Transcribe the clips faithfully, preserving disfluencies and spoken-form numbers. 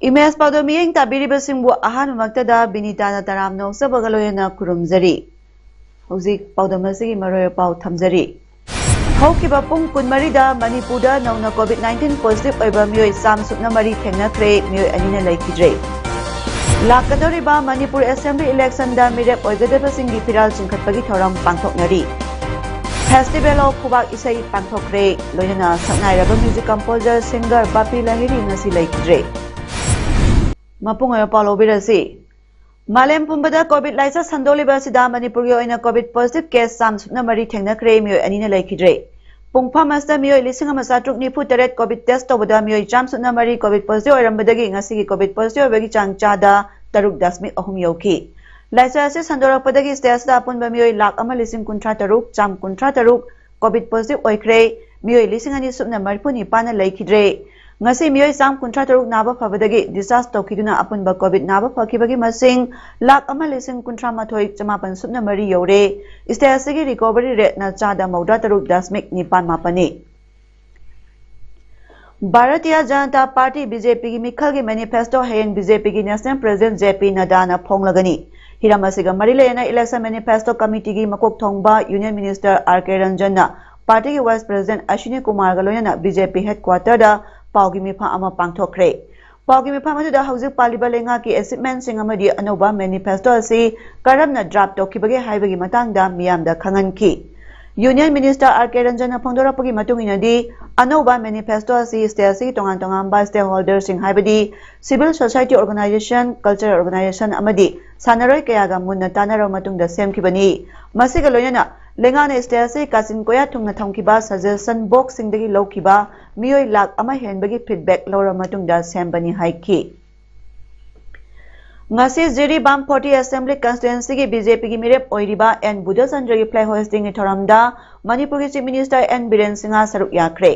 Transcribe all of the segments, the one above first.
Image ꯄꯥꯎꯗꯝ ꯃꯤꯠꯌꯦꯡ ꯇꯥꯕꯤꯔꯤꯕꯁꯤꯡꯕꯨ ꯑꯍꯥꯟꯕꯃꯛꯇꯗ ꯕꯤꯅꯤꯇꯥꯅ ꯇꯔꯥꯝꯅ ꯑꯣꯛꯆꯕꯒ ꯂꯣꯏꯅꯅ ꯈꯨꯔꯨꯝꯖꯔꯤ꯫ ꯍꯧꯖꯤꯛ ꯄꯥꯎꯗꯝ ꯑꯁꯤꯒꯤ ꯃꯔꯨꯑꯣꯏꯕ ꯄꯥꯎ ꯊꯝꯖꯔꯤ꯫ ꯍꯧꯈꯤꯕ ꯄꯨꯡ ꯀꯨꯟꯃꯔꯤꯗ ꯃꯅꯤꯄꯨꯔꯗ ꯅꯧꯅ COVID nineteen positive ꯑꯣꯏꯕ ꯃꯤꯑꯣꯏ ꯆꯥꯝ ꯁꯨꯞꯅ ꯃꯔꯤ ꯊꯦꯡꯅꯈ꯭ꯔꯦ, ꯃꯤꯑꯣꯏ ꯑꯅꯤꯅ ꯂꯩꯈꯤꯗ꯭ꯔꯦ꯫ ꯂꯥꯛꯀꯗꯧꯔꯤꯕ ꯃꯅꯤꯄꯨꯔ assembly election ꯗ ꯃꯤꯔꯦꯞ ꯑꯣꯏꯒꯗꯕꯁꯤꯡꯒꯤ ꯐꯤꯔꯥꯜ ꯆꯤꯡꯈꯠꯄꯒꯤ ꯊꯧꯔꯝ ꯄꯥꯡꯊꯣꯛꯅꯔꯤ꯫ Festival of ꯈꯨꯕꯥꯛ ꯏꯁꯩ ꯄꯥꯡꯊꯣꯛꯈ꯭ꯔꯦ, ꯂꯣꯏꯅꯅ ꯁꯛꯅꯥꯏꯔꯕ music composer singer ꯕꯥꯄꯤ ꯂꯍꯤꯔꯤ ꯉꯁꯤ ꯂꯩꯈꯤꯗ꯭ꯔꯦ꯫ ꯃꯄꯨꯡ ꯑꯣꯏꯕ ꯄꯥꯎ ꯂꯧꯕꯤꯔꯁꯤ꯫ ꯃꯥꯂꯦꯝ ꯄꯨꯝꯕꯗ COVID ꯂꯥꯏꯆꯠ ꯁꯟꯗꯣꯛꯂꯤꯕ ꯑꯁꯤꯗ ꯃꯅꯤꯄꯨꯔꯒꯤ ꯑꯣꯏꯅ COVID positive case ꯆꯥꯝ ꯁꯨꯞꯅ ꯃꯔꯤ ꯊꯦꯡꯅꯈ꯭ꯔꯦ, ꯃꯤꯑꯣꯏ ꯑꯅꯤꯅ ꯂꯩꯈꯤꯗ꯭ꯔꯦ꯫ ꯄꯨꯡꯐꯝ ꯑꯁꯤꯗ ꯃꯤꯑꯣꯏ ꯂꯤꯁꯤꯡ ꯑꯃ ꯆꯥꯇ꯭ꯔꯨꯛ ꯅꯤꯐꯨ ꯇꯔꯦꯠ COVID test ꯇꯧꯕꯗ ꯃꯤꯑꯣꯏ ꯆꯥꯝ ꯁꯨꯞꯅ ꯃꯔꯤ COVID positive ꯑꯣꯏꯔꯝꯕꯗꯒꯤ ꯉꯁꯤꯒꯤ COVID positive ꯑꯣꯏꯕꯒꯤ ꯆꯥꯡ ꯆꯥꯗ ꯇꯔꯨꯛ ꯗꯁꯃꯤꯛ ꯑꯍꯨꯝ ꯌꯧꯈꯤ꯫ ꯂꯥꯏꯆꯠ ꯑꯁꯤ ꯁꯟꯗꯣꯔꯛꯄꯗꯒꯤ state ꯑꯁꯤꯗ ꯑꯄꯨꯟꯕ ꯃꯤꯑꯣꯏ ꯂꯥꯈ ꯑꯃ ꯂꯤꯁꯤꯡ ꯀꯨꯟꯊ꯭ꯔꯥ ꯇꯔꯨꯛ ꯆꯥꯝ ꯀꯨꯟꯊ꯭ꯔꯥ ꯇꯔꯨꯛ COVID positive ꯑꯣꯏꯈ꯭ꯔꯦ꯫ ꯃꯤꯑꯣꯏ ꯂꯤꯁꯤꯡ ꯑꯅꯤ ꯁꯨꯞꯅ ꯃꯔꯤꯐꯨ ꯅꯤꯄꯥꯟꯅ ꯂꯩꯈꯤꯗ꯭ꯔꯦ꯫ ꯉꯁꯤ ꯃꯤꯑꯣꯏ ꯆꯥꯝ ꯀꯨꯟꯊ꯭ꯔꯥ ꯇꯔꯨꯛ ꯅꯥꯕ ꯐꯕꯗꯒꯤ discharge ꯇꯧꯈꯤꯗꯨꯅ ꯑꯄꯨꯟꯕ COVID ꯅꯥꯕ ꯐꯈꯤꯕꯒꯤ ꯃꯁꯤꯡ ꯂꯥꯈ ꯑꯃ ꯂꯤꯁꯤꯡ ꯀꯨꯟꯊ꯭ꯔꯥ ꯃꯥꯊꯣꯏ ꯆꯃꯥꯄꯟ ꯁꯨꯞꯅ ꯃꯔꯤ ꯌꯧꯔꯦ꯫ State ꯑꯁꯤꯒꯤ recovery rate ꯅ ꯆꯥꯗ ꯃꯧꯗ꯭ꯔꯥ ꯇꯔꯨꯛ ꯗꯁꯃꯤꯛ ꯅꯤꯄꯥꯟ ꯃꯥꯄꯟꯅꯤ꯫ ꯚꯥꯔꯇꯤꯌ ꯖꯅꯇꯥ ꯄꯥꯔꯇꯤ, BJP ꯒꯤ ꯃꯤꯈꯜꯒꯤ manifesto ꯍꯌꯦꯡ BJP ꯒꯤ national president JP ꯅꯗ꯭ꯗꯥꯅ ꯐꯣꯡꯂꯒꯅꯤ꯫ ꯍꯤꯔꯝ ꯑꯁꯤꯒ ꯃꯔꯤ ꯂꯩꯅꯅ election manifesto committee ꯒꯤ ꯃꯀꯣꯛ ꯊꯣꯡꯕ Union Minister R K ꯔꯟꯖꯟꯅ ꯄꯥꯔꯇꯤꯒꯤ vice president ꯑꯁ꯭ꯋꯤꯅꯤ ꯀꯨꯃꯥꯔꯒ ꯂꯣꯏꯅꯅ BJP headquarter ꯗ ꯄꯥꯎꯒꯤ ꯃꯤꯐꯝ ꯑꯃ ꯄꯥꯡꯊꯣꯛꯈ꯭ꯔꯦ꯫ ꯄꯥꯎꯒꯤ ꯃꯤꯐꯝ ꯑꯗꯨꯗ ꯍꯧꯖꯤꯛ ꯄꯥꯜꯂꯤꯕ ꯂꯩꯉꯥꯛꯀꯤ achievement ꯁꯤꯡ ꯑꯃꯗꯤ ꯑꯅꯧꯕ manifesto ꯑꯁꯤ ꯀꯔꯝꯅ draft ꯇꯧꯈꯤꯕꯒꯦ ꯍꯥꯏꯕꯒꯤ ꯃꯇꯥꯡꯗ ꯃꯤꯌꯥꯝꯗ ꯈꯪꯍꯟꯈꯤ꯫ Union Minister R K ꯔꯟꯖꯟꯅ ꯐꯣꯡꯗꯣꯔꯛꯄꯒꯤ ꯃꯇꯨꯡ ꯏꯟꯅꯗꯤ, ꯑꯅꯧꯕ manifesto ꯑꯁꯤ state ꯑꯁꯤꯒꯤ ꯇꯣꯉꯥꯟ ꯇꯣꯉꯥꯟꯕ stakeholder ꯁꯤꯡ, ꯍꯥꯏꯕꯗꯤ civil society organization, cultural organization ꯑꯃꯗꯤ ꯁꯥꯟꯅꯔꯣꯏ ꯀꯌꯥꯒ ꯃꯨꯟꯅ ꯇꯥꯟꯅꯔꯕ ꯃꯇꯨꯡꯗ ꯁꯦꯝꯈꯤꯕꯅꯤ꯫ ꯃꯁꯤꯒ ꯂꯣꯏꯅꯅ ꯂꯩꯉꯥꯛꯅ ꯁ꯭ꯇꯦꯠ ꯑꯁꯤ ꯀꯥꯆꯤꯟ ꯀꯣꯌꯥ ꯊꯨꯡꯅ ꯊꯝꯈꯤꯕ ꯁꯖꯦꯁꯟ ꯕꯣꯛꯁꯁꯤꯡꯗꯒꯤ ꯂꯧꯈꯤꯕ ꯃꯤꯑꯣꯏ ꯂꯥꯈ ꯑꯃ ꯍꯦꯟꯕꯒꯤ ꯐꯤꯗꯕꯦꯛ ꯂꯧꯔꯕ ꯃꯇꯨꯡꯗ ꯁꯦꯝꯕꯅꯤ ꯍꯥꯏꯈꯤ꯫ ꯉꯁꯤ ꯖꯤꯔꯤꯕꯥꯝ ꯐꯣꯔꯇꯤ ꯑꯦꯁꯦꯝꯕ꯭ꯂꯤ ꯀꯟꯁꯇꯤꯇ꯭ꯋꯦꯟꯁꯤꯒꯤ ꯕꯤ ꯖꯦ ꯄꯤꯒꯤ ꯃꯤꯔꯦꯞ ꯑꯣꯏꯔꯤꯕ ꯑꯦꯟ ꯕꯨꯙꯆꯟꯗ꯭ꯔꯒꯤ ꯐ꯭ꯂꯦꯒ ꯍꯣꯏꯁꯇꯤꯡꯒꯤ ꯊꯧꯔꯝꯗ ꯃꯅꯤꯄꯨꯔꯒꯤ chief minister N Biren Singh ꯁꯔꯨꯛ ꯌꯥꯈ꯭ꯔꯦ꯫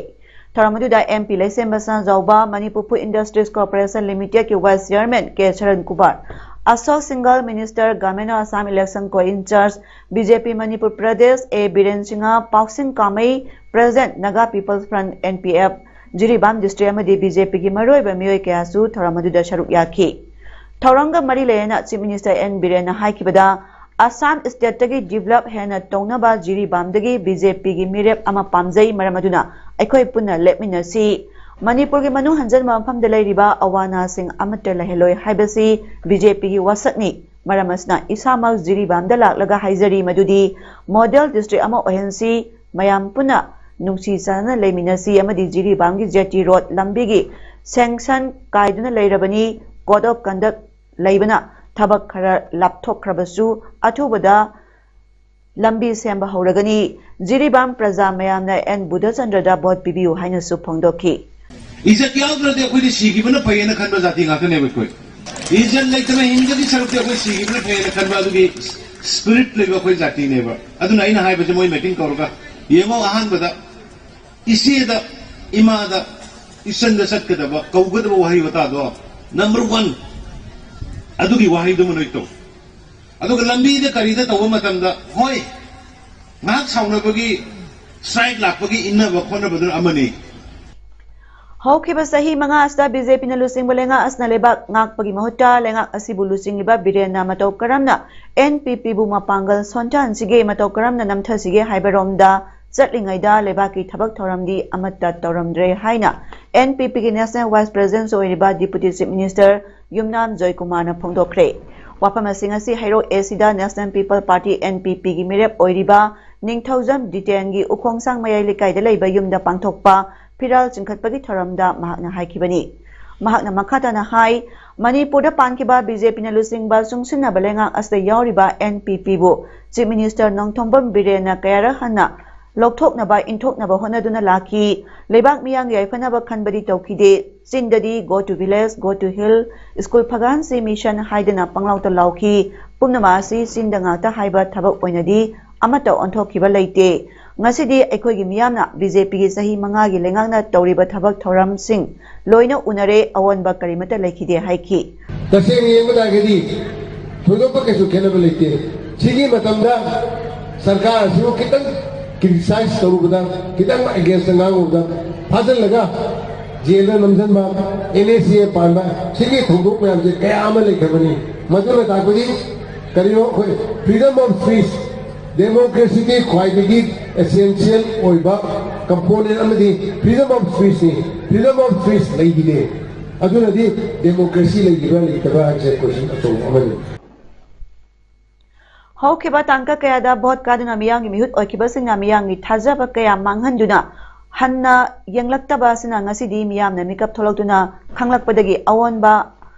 ꯊꯧꯔꯝ ꯑꯗꯨꯗ ꯑꯦꯝ ꯄꯤ ꯂꯩꯁꯦꯝꯕ ꯁꯅꯥꯖꯥꯎꯕ, ꯃꯅꯤꯄꯨꯔ ꯐꯨꯗ ꯏꯟꯗꯁꯇ꯭ꯔꯤꯁ ꯀꯣꯔꯄꯣꯔꯦꯁꯟ ꯂꯤꯃꯤꯇꯦꯗꯀꯤ vice chairman K Saran Kumar, Ashok Singhal, minister government of Assam election co in charge, B J P Manipur Pradesh A Biren Singh, ꯄꯥꯎꯁꯤꯡ ꯀꯥꯃꯩ, president Naga people's front, N P F, Jiribam district ꯑꯃꯗꯤ ꯕꯤ ꯖꯦ ꯄꯤꯒꯤ ꯃꯔꯨꯑꯣꯏꯕ ꯃꯤꯑꯣꯏ ꯀꯌꯥꯁꯨ ꯊꯧꯔꯝ ꯑꯗꯨꯗ ꯁꯔꯨꯛ ꯌꯥꯈꯤ꯫ ꯊꯧꯔꯝꯒ ꯃꯔꯤ ꯂꯩꯅꯅ ꯆꯤꯐ ꯃꯤꯅꯤꯁꯇꯔ ꯑꯦꯟ ꯕꯤꯔꯦꯟꯅ ꯍꯥꯏꯈꯤꯕꯗ, ꯑꯁꯥꯝ ꯁ꯭ꯇꯦꯠꯇꯒꯤ ꯗꯤꯚꯦꯂꯞ ꯍꯦꯟꯅ ꯇꯧꯅꯕ ꯖꯤꯔꯤꯕꯥꯝꯗꯒꯤ ꯕꯤ ꯖꯦ ꯄꯤꯒꯤ ꯃꯤꯔꯦꯞ ꯑꯃ ꯄꯥꯝꯖꯩ, ꯃꯔꯝ ꯑꯗꯨꯅ ꯑꯩꯈꯣꯏ ꯄꯨꯟꯅ ꯂꯦꯞꯃꯤꯟꯅꯁꯤ꯫ ꯃꯅꯤꯄꯨꯔꯒꯤ ꯃꯅꯨꯡ ꯍꯟꯖꯟꯕ ꯃꯐꯝꯗ ꯂꯩꯔꯤꯕ ꯑꯋꯥ ꯑꯅꯥꯁꯤꯡ ꯑꯃꯠꯇ ꯂꯩꯍꯜꯂꯣꯏ ꯍꯥꯏꯕꯁꯤ ꯕꯤ ꯖꯦ ꯄꯤꯒꯤ ꯋꯥꯁꯛꯅꯤ꯫ ꯃꯔꯝ ꯑꯁꯤꯅ ꯏꯁꯥꯃꯛ ꯖꯤꯔꯤꯕꯥꯝꯗ ꯂꯥꯛꯂꯒ ꯍꯥꯏꯖꯔꯤ ꯃꯗꯨꯗꯤ ꯃꯣꯗꯦꯜ ꯗꯤꯁꯇ꯭ꯔꯤꯛ ꯑꯃ ꯑꯣꯏꯍꯟꯁꯤ, ꯃꯌꯥꯝ ꯄꯨꯟꯅ ꯅꯨꯡꯁꯤ ꯆꯥꯟꯅꯅ ꯂꯩꯃꯤꯟꯅꯁꯤ ꯑꯃꯗꯤ ꯖꯤꯔꯤꯕꯥꯝꯒꯤ ꯖꯦ ꯇꯤ ꯔꯣꯗ ꯂꯝꯕꯤꯒꯤ ꯁꯦꯡꯁꯟ ꯀꯥꯏꯗꯨꯅ ꯂꯩꯔꯕꯅꯤ, ꯀꯣꯗ ꯑꯣꯐ ꯀꯟꯗꯛ ꯂꯩꯕꯅ ꯊꯕꯛ ꯈꯔ ꯂꯥꯞꯊꯣꯛꯈ꯭ꯔꯕꯁꯨ ꯑꯊꯨꯕꯗ ꯂꯝꯕꯤ ꯁꯦꯝꯕ ꯍꯧꯔꯒꯅꯤ꯫ ꯖꯤꯔꯤꯕꯥꯝ ꯄ꯭ꯔꯖꯥ ꯃꯌꯥꯝꯅ ꯑꯦꯟ ꯕꯨꯙꯆꯟꯗ꯭ꯔꯗ ꯚꯣꯠ ꯄꯤꯕꯤꯌꯨ ꯍꯥꯏꯅꯁꯨ ꯐꯣꯡꯗꯣꯛꯈꯤ꯫ ꯏꯖꯠ ꯌꯥꯎꯗ꯭ꯔꯗꯤ ꯑꯩꯈꯣꯏꯗꯤ ꯁꯤꯈꯤꯕꯅ ꯐꯩꯌꯦꯅ ꯈꯟꯕ ꯖꯥꯇꯤ ꯉꯥꯛꯇꯅꯦꯕ ꯑꯩꯈꯣꯏ꯫ ꯏꯖꯠ ꯂꯩꯇꯅ ꯍꯤꯡꯕꯒꯤ ꯁꯔꯨꯛꯇꯤ ꯑꯩꯈꯣꯏ ꯁꯤꯈꯤꯕꯅ ꯐꯩꯌꯦꯅ ꯈꯟꯕ ꯑꯗꯨꯒꯤ ꯁ꯭ꯄꯤꯔꯤꯠ ꯂꯩꯕ ꯑꯩꯈꯣꯏ ꯖꯥꯇꯤꯅꯦꯕ꯫ ꯑꯗꯨꯅ ꯑꯩꯅ ꯍꯥꯏꯕꯁꯦ ꯃꯣꯏ ꯃꯤꯇꯤꯡ ꯀꯧꯔꯒ ꯌꯦꯡꯉꯣ, ꯑꯍꯥꯟꯕꯗ ꯏꯆꯦꯗ, ꯏꯃꯥꯗ, ꯏꯆꯟꯗ ꯆꯠꯀꯗꯕ, ꯀꯧꯒꯗꯕ ꯋꯥꯍꯩ ꯋꯥꯇꯥꯗꯣ ꯅꯝꯕꯔ ꯋꯥꯟ ꯑꯗꯨꯒꯤ ꯋꯥꯍꯩꯗꯨꯃ ꯅꯣꯏ ꯇꯧ꯫ ꯑꯗꯨꯒ ꯂꯝꯕꯤꯗ ꯀꯔꯤꯗ ꯇꯧꯕ ꯃꯇꯝꯗ, ꯍꯣꯏ, ꯉꯥꯏꯍꯥꯛ ꯁꯥꯎꯅꯕꯒꯤ ꯁ꯭ꯇ꯭ꯔꯥꯏꯛ ꯂꯥꯛꯄꯒꯤ ꯏꯟꯅꯕ ꯈꯣꯠꯅꯕꯗꯨꯅ ꯑꯃꯅꯤ꯫ ꯍꯧꯈꯤꯕ ꯆꯍꯤ ꯃꯉꯥ ꯑꯁꯤꯗ ꯕꯤ ꯖꯦ ꯄꯤꯅ ꯂꯨꯆꯤꯡꯕ ꯂꯩꯉꯥꯛ ꯑꯁꯤꯅ ꯂꯩꯕꯥꯛ ꯉꯥꯛꯄꯒꯤ ꯃꯍꯨꯠꯇ ꯂꯩꯉꯥꯛ ꯑꯁꯤꯕꯨ ꯂꯨꯆꯤꯡꯂꯤꯕ ꯕꯤꯔꯦꯟꯅ ꯃꯇꯧ ꯀꯔꯝꯅ ꯑꯦꯟ ꯄꯤ ꯄꯤꯕꯨ ꯃꯄꯥꯡꯒꯜ ꯁꯣꯟꯊꯍꯟꯁꯤꯒꯦ, ꯃꯇꯧ ꯀꯔꯝꯅ ꯅꯝꯊꯁꯤꯒꯦ ꯍꯥꯏꯕꯔꯣꯝꯗ ꯆꯠꯂꯤꯉꯩꯗ ꯂꯩꯕꯥꯛꯀꯤ ꯊꯕꯛ ꯊꯧꯔꯝꯗꯤ ꯑꯃꯠꯇ ꯇꯧꯔꯝꯗ꯭ꯔꯦ ꯍꯥꯏꯅ ꯑꯦꯟ ꯄꯤ ꯄꯤꯒꯤ ꯅꯦꯁꯅꯦꯜ ꯚꯥꯏꯁ ꯄ꯭ꯔꯦꯁꯤꯗꯦꯟꯠꯁꯨ ꯑꯣꯏꯔꯤꯕ ꯗꯤꯄꯨꯇꯤ ꯆꯤꯐ ꯃꯤꯅꯤꯁꯇꯔ ꯌꯨꯝꯅꯥꯝ ꯖꯣꯏꯀꯨꯃꯥꯔꯅ ꯐꯣꯡꯗꯣꯛꯈ꯭ꯔꯦ꯫ ꯋꯥꯐꯝ ꯑꯁꯤꯡ ꯑꯁꯤ ꯍꯩꯔꯣꯛ ꯑꯦ ꯁꯤꯗ national people party, N P ꯄꯤꯒꯤ ꯃꯤꯔꯦꯞ ꯑꯣꯏꯔꯤꯕ ꯅꯤꯡꯊꯧꯖꯝ ꯗꯤꯇꯦꯟꯒꯤ ꯎꯈꯣꯡꯁꯥꯡ ꯃꯌꯥꯏ ꯂꯩꯀꯥꯏꯗ ꯂꯩꯕ ꯌꯨꯝꯗ ꯄꯥꯡꯊꯣꯛꯄ ꯐꯤꯔꯥꯜ ꯆꯤꯡꯈꯠꯄꯒꯤ ꯊꯧꯔꯝꯗ ꯃꯍꯥꯛꯅ ꯍꯥꯏꯈꯤꯕꯅꯤ꯫ ꯃꯍꯥꯛꯅ ꯃꯈꯥ ꯇꯥꯅ ꯍꯥꯏ, ꯃꯅꯤꯄꯨꯔꯗ ꯄꯥꯟꯈꯤꯕ ꯕꯤ ꯖꯦ ꯄꯤꯅ ꯂꯨꯆꯤꯡꯕ ꯆꯨꯡꯁꯤꯟꯅꯕ ꯂꯩꯉꯥꯛ ꯑꯁꯤꯗ ꯌꯥꯎꯔꯤꯕ ꯑꯦꯟ ꯄꯤ ꯄꯤꯕꯨ Chief Minister ꯅꯣꯡꯊꯣꯝꯕꯝ ꯕꯤꯔꯦꯟꯅ ꯀꯌꯥꯔꯛ ꯍꯟꯅ ꯂꯧꯊꯣꯛꯅꯕ, ꯏꯟꯊꯣꯛꯅꯕ ꯍꯣꯠꯅꯗꯨꯅ ꯂꯥꯛꯈꯤ꯫ ꯂꯩꯕꯥꯛ ꯃꯤꯌꯥꯝꯒꯤ ꯌꯥꯏꯐꯅꯕ ꯈꯟꯕꯗꯤ ꯇꯧꯈꯤꯗꯦ꯫ ꯆꯤꯡꯗꯗꯤ "Go to village, go to hill, school ꯐꯒꯠꯍꯟꯁꯤ mission" ꯍꯥꯏꯗꯅ ꯄꯪꯂꯥꯎꯇ ꯂꯥꯎꯈꯤ꯫ ꯄꯨꯝꯅꯃꯛ ꯑꯁꯤ ꯆꯤꯡꯗ ꯉꯥꯛꯇ ꯍꯥꯏꯕ ꯊꯕꯛ ꯑꯣꯏꯅꯗꯤ ꯑꯃꯠꯇ ꯑꯣꯟꯊꯣꯛꯈꯤꯕ ꯂꯩꯇꯦ꯫ ꯉꯁꯤꯗꯤ ꯑꯩꯈꯣꯏꯒꯤ ꯃꯤꯌꯥꯝꯅ ꯕꯤ ꯖꯦ ꯄꯤꯒꯤ ꯆꯍꯤ ꯃꯉꯥꯒꯤ ꯂꯩꯉꯥꯛꯅ ꯇꯧꯔꯤꯕ ꯊꯕꯛ ꯊꯧꯔꯝꯁꯤꯡ ꯂꯣꯏꯅ ꯎꯅꯔꯦ, ꯑꯑꯣꯟꯕ ꯀꯔꯤꯃꯠꯇ ꯂꯩꯈꯤꯗꯦ ꯍꯥꯏꯈꯤ꯫ ꯇꯁꯦꯡꯅ ꯌꯦꯡꯕ ꯇꯥꯔꯒꯗꯤ ꯊꯣꯏꯗꯣꯛꯄ ꯀꯩꯁꯨ ꯈꯦꯠꯅꯕ ꯂꯩꯇꯦ꯫ ꯁꯤꯒꯤ ꯃꯇꯝꯗ ꯁꯔꯀꯥꯔ ꯑꯁꯤꯕꯨ ꯈꯤꯇꯪ criticize ꯇꯧꯔꯨꯕꯗ, ꯈꯤꯇꯪ against ꯉꯥꯡꯉꯨꯕꯗ ꯐꯥꯖꯤꯜꯂꯒ ꯖꯦꯜꯗ ꯅꯝꯁꯤꯟꯕ, ꯑꯦꯟ ꯑꯦꯁ ꯑꯦ ꯄꯥꯟꯕ, ꯁꯤꯒꯤ ꯊꯧꯗꯣꯛ ꯃꯌꯥꯝꯁꯦ ꯀꯌꯥ ꯑꯃ ꯂꯩꯈ꯭ꯔꯕꯅꯤ꯫ ꯃꯗꯨꯅ ꯇꯥꯛꯄꯗꯤ ꯀꯔꯤꯅꯣ? ꯑꯩꯈꯣꯏ freedom of speech, democracyꯒꯤ ꯈ꯭ꯋꯥꯏꯗꯒꯤ essential ꯑꯣꯏꯕ component ꯑꯃꯗꯤ freedom of speechꯅꯤ꯫ Freedom of speech ꯂꯩꯈꯤꯗꯦ꯫ ꯑꯗꯨꯅꯗꯤ democracy ꯂꯩꯈꯤꯕ꯭ꯔꯥ ꯂꯩꯇꯕ꯭ꯔꯥ ꯍꯥꯏꯕꯁꯦ question ꯑꯆꯧꯕ ꯑꯃꯅꯤ꯫ ꯍꯧꯈꯤꯕ ꯇꯥꯡꯀꯛ ꯀꯌꯥꯗ ꯚꯣꯠ ꯀꯥꯗꯨꯅ ꯃꯤꯌꯥꯝꯒꯤ ꯃꯤꯍꯨꯠ ꯑꯣꯏꯈꯤꯕꯁꯤꯡꯅ ꯃꯤꯌꯥꯝꯒꯤ ꯊꯥꯖꯕ ꯀꯌꯥ ꯃꯥꯡꯍꯟꯗꯨꯅ ꯍꯟꯅ ꯌꯦꯡꯂꯛꯇꯕ ꯑꯁꯤꯅ ꯉꯁꯤꯗꯤ ꯃꯤꯌꯥꯝꯅ ꯃꯤꯀꯞ ꯊꯣꯛꯂꯛꯇꯨꯅ ꯈꯪꯂꯛꯄꯗꯒꯤ ꯑꯑꯣꯟꯕ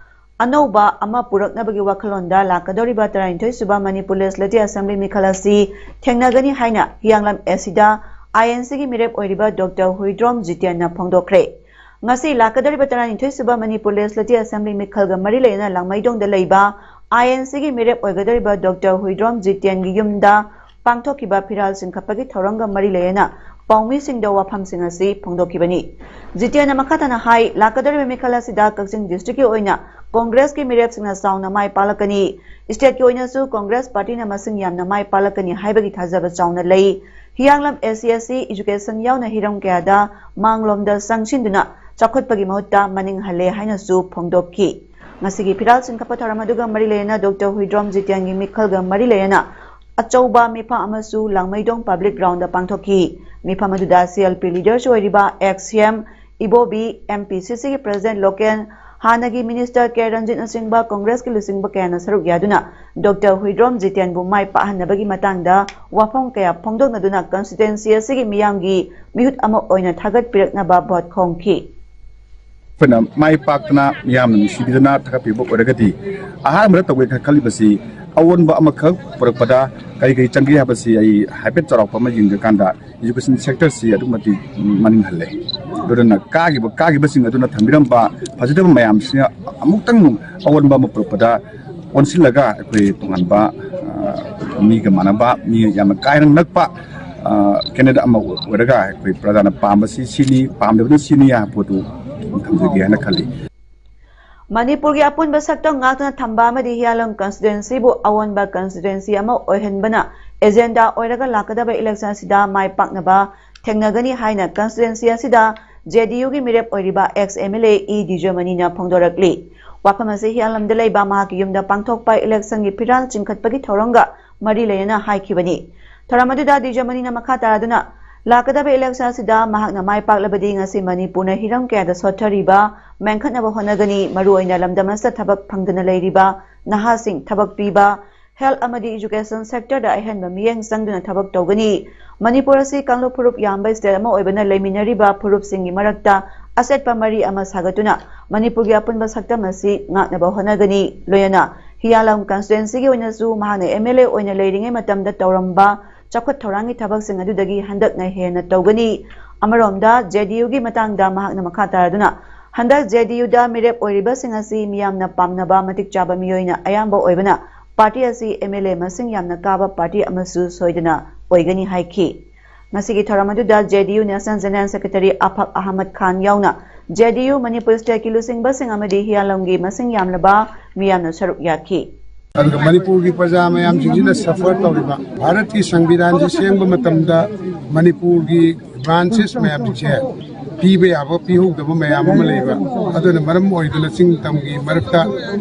ꯑꯅꯧꯕ ꯑꯃ ꯄꯨꯔꯛꯅꯕꯒꯤ ꯋꯥꯈꯜꯂꯣꯟꯗ ꯂꯥꯛꯀꯗꯧꯔꯤꯕ ꯇꯔꯥꯅꯤꯊꯣꯏ ꯁꯨꯕ ꯃꯅꯤꯄꯨꯔ Legislative Assembly ꯃꯤꯈꯜ ꯑꯁꯤ ꯊꯦꯡꯅꯒꯅꯤ ꯍꯥꯏꯅ ꯍꯤꯌꯥꯡꯂꯝ ꯑꯦꯁꯤꯗ ꯑꯥꯏ ꯑꯦꯟ ꯁꯤꯒꯤ ꯃꯤꯔꯦꯞ ꯑꯣꯏꯔꯤꯕ ꯗꯣꯛꯇꯔ ꯍꯨꯏꯗ꯭ꯔꯣꯝ ꯖꯤꯇꯦꯟꯅ ꯐꯣꯡꯗꯣꯛꯈ꯭ꯔꯦ꯫ ꯉꯁꯤ ꯂꯥꯛꯀꯗꯧꯔꯤꯕ ꯇꯔꯥꯅꯤꯊꯣꯏ ꯁꯨꯕ ꯃꯅꯤꯄꯨꯔ Legislative Assembly ꯃꯤꯈꯜꯒ ꯃꯔꯤ ꯂꯩꯅꯅ ꯂꯥꯡꯃꯩꯗꯣꯡꯗ ꯂꯩꯕ ꯑꯥꯏ ꯑꯦꯟ ꯁꯤꯒꯤ ꯃꯤꯔꯦꯞ ꯑꯣꯏꯒꯗꯧꯔꯤꯕ ꯗꯣꯛꯇꯔ ꯍꯨꯏꯗ꯭ꯔꯣꯝ ꯖꯤꯇꯦꯟꯒꯤ ꯌꯨꯝꯗ ꯄꯥꯡꯊꯣꯛꯈꯤꯕ ꯐꯤꯔꯥꯜ ꯆꯤꯡꯈꯠꯄꯒꯤ ꯊꯧꯔꯝꯒ ꯃꯔꯤ ꯂꯩꯅꯅ ꯄꯥꯎꯃꯤꯁꯤꯡꯗ ꯋꯥꯐꯝꯁꯤꯡ ꯑꯁꯤ ꯐꯣꯡꯗꯣꯛꯈꯤꯕꯅꯤ꯫ ꯖꯤꯇꯦꯟꯅ ꯃꯈꯥ ꯇꯥꯅ ꯍꯥꯏ, ꯂꯥꯛꯀꯗꯧꯔꯤꯕ ꯃꯤꯈꯜ ꯑꯁꯤꯗ ꯀꯛꯆꯤꯡ districtꯀꯤ ꯑꯣꯏꯅ ꯀꯣꯡꯒ꯭ꯔꯦꯁꯀꯤ ꯃꯤꯔꯦꯞꯁꯤꯡꯅ ꯆꯥꯎꯅ ꯃꯥꯏ ꯄꯥꯛꯂꯛꯀꯅꯤ꯫ Stateꯀꯤ ꯑꯣꯏꯅꯁꯨ ꯀꯣꯡꯒ꯭ꯔꯦꯁ ꯄꯥꯔꯇꯤꯅ ꯃꯁꯤꯡ ꯌꯥꯝꯅ ꯃꯥꯏ ꯄꯥꯛꯂꯛꯀꯅꯤ ꯍꯥꯏꯕꯒꯤ ꯊꯥꯖꯕ ꯆꯥꯎꯅ ꯂꯩ꯫ ꯍꯤꯌꯥꯡꯂꯝ S C S T education ꯌꯥꯎꯅ ꯍꯤꯔꯝ ꯀꯌꯥꯗ ꯃꯥꯡꯂꯣꯝꯗ ꯆꯪꯁꯤꯟꯗꯨꯅ ꯆꯥꯎꯈꯠꯄꯒꯤ ꯃꯍꯨꯠꯇ ꯃꯅꯤꯡ ꯍꯜꯂꯦ ꯍꯥꯏꯅꯁꯨ ꯐꯣꯡꯗꯣꯛꯈꯤ꯫ ꯉꯁꯤꯒꯤ ꯐꯤꯔꯥꯜ ꯆꯤꯡꯈꯠꯄ ꯊꯧꯔꯝ ꯑꯗꯨꯒ ꯃꯔꯤ ꯂꯩꯅꯅ ꯗꯣꯛꯇꯔ ꯍꯨꯏꯗ꯭ꯔꯣꯝ ꯖꯤꯇꯦꯟꯒꯤ ꯃꯤꯈꯜꯒ ꯃꯔꯤ ꯂꯩꯅꯅ ꯑꯆꯧꯕ ꯃꯤꯐꯝ ꯑꯃꯁꯨ ꯂꯥꯡꯃꯩꯗꯣꯡ public groundꯗ ꯄꯥꯡꯊꯣꯛꯈꯤ꯫ ꯃꯤꯐꯝ ꯑꯗꯨꯗ ꯁꯤ ꯑꯦꯜ ꯄꯤ leaderꯁꯨ ꯑꯣꯏꯔꯤꯕ ex C M ꯏꯕꯣꯕꯤ, M P C Cꯒꯤ president local, ꯍꯥꯟꯅꯒꯤ minister ꯀꯦ ꯔꯟꯖꯤꯠꯅꯆꯤꯡꯕ ꯀꯣꯡꯒ꯭ꯔꯦꯁꯀꯤ ꯂꯨꯆꯤꯡꯕ ꯀꯌꯥꯅ ꯁꯔꯨꯛ ꯌꯥꯗꯨꯅ ꯗꯣꯛꯇꯔ ꯍꯨꯏꯗ꯭ꯔꯣꯝ ꯖꯤꯇꯦꯟꯕꯨ ꯃꯥꯏ ꯄꯥꯛꯍꯟꯅꯕꯒꯤ ꯃꯇꯥꯡꯗ ꯋꯥꯐꯝ ꯀꯌꯥ ꯐꯣꯡꯗꯣꯛꯅꯗꯨꯅ constituency ꯑꯁꯤꯒꯤ ꯃꯤꯌꯥꯝꯒꯤ ꯃꯤꯍꯨꯠ ꯑꯃ ꯑꯣꯏꯅ ꯊꯥꯒꯠꯄꯤꯔꯛꯅꯕ ꯚꯣꯠ ꯈꯣꯝꯈꯤ꯫ ꯑꯩꯈꯣꯏꯅ ꯃꯥꯏ ꯄꯥꯛꯇꯅ ꯃꯤꯌꯥꯝꯅ ꯅꯨꯡꯁꯤꯕꯤꯗꯅ ꯊꯥꯒꯠꯄꯤꯕ ꯑꯣꯏꯔꯒꯗꯤ, ꯑꯍꯥꯟꯕꯗ ꯇꯧꯒꯦ ꯈꯜꯂꯤꯕꯁꯤ ꯑꯑꯣꯟꯕ ꯑꯃꯈꯛ ꯄꯨꯔꯛꯄꯗ ꯀꯔꯤ ꯀꯔꯤ ꯆꯪꯒꯦ ꯍꯥꯏꯕꯁꯤ ꯑꯩ ꯍꯥꯏꯐꯦꯠ ꯆꯥꯎꯔꯥꯛꯄ ꯑꯃ ꯌꯦꯡꯗ꯭ꯔꯀꯥꯟꯗ education sectorꯁꯤ ꯑꯗꯨꯛ ꯃꯇꯤꯛ ꯃꯅꯤꯡ ꯍꯜꯂꯦ꯫ ꯑꯗꯨꯅ ꯀꯥꯈꯤꯕ ꯀꯥꯈꯤꯕꯁꯤꯡ ꯑꯗꯨꯅ ꯊꯝꯕꯤꯔꯝꯕ ꯐꯖꯗꯕ ꯃꯌꯥꯝꯁꯤꯅ ꯑꯃꯨꯛꯇꯪ ꯑꯑꯣꯟꯕ ꯑꯃ ꯄꯨꯔꯛꯄꯗ ꯑꯣꯟꯁꯤꯜꯂꯒ ꯑꯩꯈꯣꯏ ꯇꯣꯉꯥꯟꯕ, ꯑ, ꯃꯤꯒ ꯃꯥꯟꯅꯕ, ꯃꯤ ꯌꯥꯝꯅ ꯀꯥ ꯍꯦꯟꯅ ꯅꯛꯄ, ꯑ, candidate ꯑꯃ ꯑꯣꯏꯔꯒ ꯑꯩꯈꯣꯏ ꯄ꯭ꯔꯖꯥꯅ ꯄꯥꯝꯕꯁꯤ ꯁꯤꯅꯤ, ꯄꯥꯝꯗꯕꯅ ꯁꯤꯅꯤ ꯍꯥꯏꯕ ꯄꯣꯠꯇꯨ ꯊꯝꯖꯒꯦ ꯍꯥꯏꯅ ꯈꯜꯂꯤ꯫ ꯃꯅꯤꯄꯨꯔꯒꯤ ꯑꯄꯨꯟꯕ ꯁꯛꯇꯝ ꯉꯥꯛꯇꯨꯅ ꯊꯝꯕ ꯑꯃꯗꯤ ꯍꯤꯌꯥꯂꯝ constituencyꯕꯨ ꯑꯑꯣꯟꯕ constituency ꯑꯃ ꯑꯣꯏꯍꯟꯕꯅ agenda ꯑꯣꯏꯔꯒ ꯂꯥꯛꯀꯗꯕ election ꯑꯁꯤꯗ ꯃꯥꯏ ꯄꯥꯛꯅꯕ ꯊꯦꯡꯅꯒꯅꯤ ꯍꯥꯏꯅ constituency ꯑꯁꯤꯗ JDUꯒꯤ ꯃꯤꯔꯦꯞ ꯑꯣꯏꯔꯤꯕ ex MLA ꯏ ꯗꯤꯖꯃꯅꯤꯅ ꯐꯣꯡꯗꯣꯔꯛꯂꯤ꯫ ꯋꯥꯐꯝ ꯑꯁꯤ ꯍꯤꯌꯥꯂꯝꯗ ꯂꯩꯕ ꯃꯍꯥꯛꯀꯤ ꯌꯨꯝꯗ ꯄꯥꯡꯊꯣꯛꯄ electionꯒꯤ ꯐꯤꯔꯥꯜ ꯆꯤꯡꯈꯠꯄꯒꯤ ꯊꯧꯔꯝꯒ ꯃꯔꯤ ꯂꯩꯅꯅ ꯍꯥꯏꯈꯤꯕꯅꯤ꯫ ꯊꯧꯔꯝ ꯑꯗꯨꯗ ꯗꯤꯖꯃꯅꯤꯅ ꯃꯈꯥ ꯇꯥꯔꯗꯨꯅ, ꯂꯥꯛꯀꯗꯕ election ꯑꯁꯤꯗ ꯃꯍꯥꯛꯅ ꯃꯥꯏ ꯄꯥꯛꯂꯕꯗꯤ ꯉꯁꯤ ꯃꯅꯤꯄꯨꯔꯅ ꯍꯤꯔꯝ ꯀꯌꯥꯗ ꯁꯣꯠꯊꯔꯤꯕ ꯃꯦꯟꯈꯠꯅꯕ ꯍꯣꯠꯅꯒꯅꯤ, ꯃꯔꯨꯑꯣꯏꯅ ꯂꯝꯗꯝ ꯑꯁꯤꯗ ꯊꯕꯛ ꯐꯪꯗꯅ ꯂꯩꯔꯤꯕ ꯅꯍꯥꯁꯤꯡ ꯊꯕꯛ ꯄꯤꯕ, health ꯑꯃꯗꯤ education sectorꯗ ꯑꯍꯦꯟꯕ ꯃꯤꯠꯌꯦꯡ ꯆꯪꯗꯨꯅ ꯊꯕꯛ ꯇꯧꯒꯅꯤ꯫ ꯃꯅꯤꯄꯨꯔ ꯑꯁꯤ ꯀꯥꯡꯂꯨꯞ ꯐꯨꯔꯨꯞ ꯌꯥꯝꯕ state ꯑꯃ ꯑꯣꯏꯕꯅ ꯂꯩꯃꯤꯟꯅꯔꯤꯕ ꯐꯨꯔꯨꯞꯁꯤꯡꯒꯤ ꯃꯔꯛꯇ ꯑꯆꯦꯠꯄ ꯃꯔꯤ ꯑꯃ ꯁꯥꯒꯠꯇꯨꯅ ꯃꯅꯤꯄꯨꯔꯒꯤ ꯑꯄꯨꯟꯕ ꯁꯛꯇꯝ ꯑꯁꯤ ꯉꯥꯛꯅꯕ ꯍꯣꯠꯅꯒꯅꯤ꯫ ꯂꯣꯏꯅꯅ ꯍꯤꯌꯥꯂꯝ constituencyꯒꯤ ꯑꯣꯏꯅꯁꯨ ꯃꯍꯥꯛꯅ MLA ꯑꯣꯏꯅ ꯂꯩꯔꯤꯉꯩ ꯃꯇꯝꯗ ꯇꯧꯔꯝꯕ ꯆꯥꯎꯈꯠ ꯊꯧꯔꯥꯡꯒꯤ ꯊꯕꯛꯁꯤꯡ ꯑꯗꯨꯗꯒꯤ ꯍꯟꯗꯛꯅ ꯍꯦꯟꯅ ꯇꯧꯒꯅꯤ꯫ ꯑꯃꯔꯣꯝꯗ JDUꯒꯤ ꯃꯇꯥꯡꯗ ꯃꯍꯥꯛꯅ ꯃꯈꯥ ꯇꯥꯔꯗꯨꯅ, ꯍꯟꯗꯛ JDUꯗ ꯃꯤꯔꯦꯞ ꯑꯣꯏꯔꯤꯕꯁꯤꯡ ꯑꯁꯤ ꯃꯤꯌꯥꯝꯅ ꯄꯥꯝꯅꯕ ꯃꯇꯤꯛ ꯆꯥꯕ ꯃꯤꯑꯣꯏꯅ ꯑꯌꯥꯝꯕ ꯑꯣꯏꯕꯅ party ꯑꯁꯤ MLA ꯃꯁꯤꯡ ꯌꯥꯝꯅ ꯀꯥꯕ party ꯑꯃꯁꯨ ꯁꯣꯏꯗꯅ ꯑꯣꯏꯒꯅꯤ ꯍꯥꯏꯈꯤ꯫ ꯉꯁꯤꯒꯤ ꯊꯧꯔꯝ ꯑꯗꯨꯗ JDU National General Secretary ꯑꯐꯛ Ahmad ꯈꯥꯟ ꯌꯥꯎꯅ JDU ꯃꯅꯤꯄꯨꯔ stateꯀꯤ ꯂꯨꯆꯤꯡꯕꯁꯤꯡ ꯑꯃꯗꯤ ꯍꯤꯌꯥꯂꯝꯒꯤ ꯃꯁꯤꯡ ꯌꯥꯝꯂꯕ ꯃꯤꯌꯥꯝꯅ ꯁꯔꯨꯛ ꯌꯥꯈꯤ꯫ ꯑꯗꯨꯒ ꯃꯅꯤꯄꯨꯔꯒꯤ ꯄ꯭ꯔꯖꯥ ꯃꯌꯥꯝꯁꯤꯡꯁꯤꯅ suffer ꯇꯧꯔꯤꯕ, ꯚꯥꯔꯠꯀꯤ ꯁꯪꯕꯤꯙꯥꯟꯁꯤ ꯁꯦꯝꯕ ꯃꯇꯝꯗ ꯃꯅꯤꯄꯨꯔꯒꯤ advances ꯃꯌꯥꯝꯁꯦ ꯄꯤꯕ ꯌꯥꯕ ꯄꯤꯍꯧꯗꯕ ꯃꯌꯥꯝ ꯑꯃ ꯂꯩꯕ, ꯑꯗꯨꯅ ꯃꯔꯝ ꯑꯣꯏꯗꯨꯅ ꯆꯤꯡ ꯇꯝꯒꯤ ꯃꯔꯛꯇ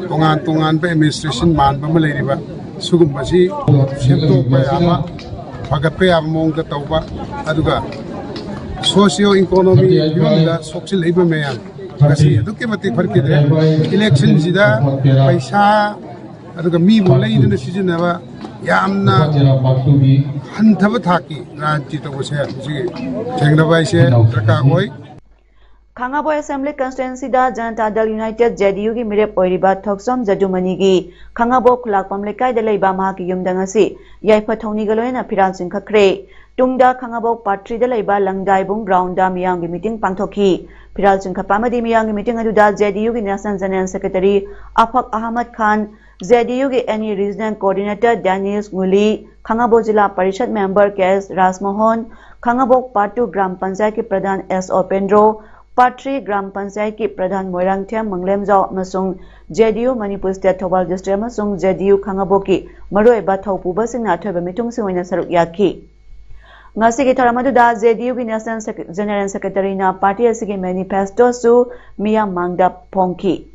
ꯇꯣꯉꯥꯟ ꯇꯣꯉꯥꯟꯕ administration ꯃꯥꯟꯕ ꯑꯃ ꯂꯩꯔꯤꯕ, ꯁꯤꯒꯨꯝꯕꯁꯤ ꯁꯦꯝꯗꯣꯛꯄ ꯌꯥꯕ, ꯐꯒꯠꯄ ꯌꯥꯕ ꯃꯑꯣꯡꯗ ꯇꯧꯕ, ꯑꯗꯨꯒ socio economy ꯐꯤꯕꯝꯗ ꯁꯣꯛꯆꯤꯜꯂꯛꯏꯕ ꯃꯌꯥꯝ ꯃꯁꯤ ꯑꯗꯨꯛꯀꯤ ꯃꯇꯤꯛ ꯐꯠꯈꯤꯗ꯭ꯔꯦ꯫ Electionꯁꯤꯗ ꯄꯩꯁꯥ ꯑꯗꯨꯒ ꯃꯤꯕꯨ ꯂꯩꯗꯨꯅ ꯁꯤꯖꯤꯟꯅꯕ ꯌꯥꯝꯅ ꯍꯟꯊꯕ ꯊꯥꯛꯀꯤ ꯔꯥꯖꯅꯤꯇꯤ ꯇꯧꯕꯁꯦ ꯃꯁꯤ ꯊꯦꯡꯅꯕ ꯍꯥꯏꯁꯦ ꯗꯔꯀꯥꯔ ꯑꯣꯏ꯫ ꯈꯥꯉꯕꯣꯛ ꯑꯦꯁꯦꯝꯕ꯭ꯂꯤ ꯀꯟꯁꯇꯤꯇ꯭ꯋꯦꯟꯁꯤꯗ ꯖꯅꯇꯥ ꯗꯜ ꯌꯨꯅꯥꯏꯇꯦꯗ, ꯖꯦ ꯗꯤ ꯌꯨꯒꯤ ꯃꯤꯔꯦꯞ ꯑꯣꯏꯔꯤꯕ ꯊꯣꯛꯆꯣꯝ ꯖꯗꯨꯃꯅꯤꯒꯤ ꯈꯥꯉꯕꯣꯛ ꯈꯨꯂꯥꯛꯄꯝ ꯂꯩꯀꯥꯏꯗ ꯂꯩꯕ ꯃꯍꯥꯛꯀꯤ ꯌꯨꯝꯗ ꯉꯁꯤ ꯌꯥꯏꯐ ꯊꯧꯅꯤꯒ ꯂꯣꯏꯅꯅ ꯐꯤꯔꯥꯜ ꯆꯤꯡꯈꯠꯈ꯭ꯔꯦ꯫ ꯇꯨꯡꯗ ꯈꯥꯉꯕꯣꯛ ꯄꯥꯔꯠ ꯊ꯭ꯔꯤꯗ ꯂꯩꯕ ꯂꯪꯗꯥꯏꯕꯨꯡ ꯒ꯭ꯔꯥꯎꯟꯗ ꯃꯤꯌꯥꯝꯒꯤ ꯃꯤꯇꯤꯡ ꯄꯥꯡꯊꯣꯛꯈꯤ꯫ ꯐꯤꯔꯥꯜ ꯆꯤꯡꯈꯠꯄ ꯑꯃꯗꯤ ꯃꯤꯌꯥꯝꯒꯤ ꯃꯤꯇꯤꯡ ꯑꯗꯨꯗ ꯖꯦ ꯗꯤ ꯌꯨꯒꯤ national general secretary Afaq Ahmad Khan, J D ꯌꯨꯒꯤ N E regional coordinator Dennis Nguli, Khangabok zila parishad member K S Rajmohan, Khangabok part two gram ꯄꯟꯆꯥꯌꯠꯀꯤ pradhan S Opendro, part three gram ꯄꯟꯆꯥꯌꯠꯀꯤ ꯄ꯭ꯔꯙꯥꯟ ꯃꯣꯏꯔꯥꯡꯊꯦꯝ ꯃꯪꯂꯦꯝꯖꯥꯎ ꯑꯃꯁꯨꯡ J D U Manipur state Thoubal district ꯑꯃꯁꯨꯡ ꯖꯦ ꯗꯤ ꯌꯨ ꯈꯥꯉꯕꯣꯛꯀꯤ ꯃꯔꯨꯑꯣꯏꯕ ꯊꯧꯄꯨꯕꯁꯤꯡꯅ ꯑꯊꯣꯏꯕ ꯃꯤꯊꯨꯡꯁꯤꯡ ꯑꯣꯏꯅ ꯁꯔꯨꯛ ꯌꯥꯈꯤ꯫ ꯉꯁꯤꯒꯤ ꯊꯧꯔꯝ ꯑꯗꯨꯗ ꯖꯦ ꯗꯤ ꯌꯨꯒꯤ ꯅꯦꯁꯅꯦꯜ ꯁꯦꯀ꯭ꯔꯦ-, ꯖꯦꯅꯔꯦꯜ ꯁꯦꯀ꯭ꯔꯦꯇꯔꯤꯅ ꯄꯥꯔꯇꯤ ꯑꯁꯤꯒꯤ ꯃꯦꯅꯤꯐꯦꯁꯇꯣꯁꯨ ꯃꯤꯌꯥꯝ ꯃꯥꯡꯗ ꯐꯣꯡꯈꯤ꯫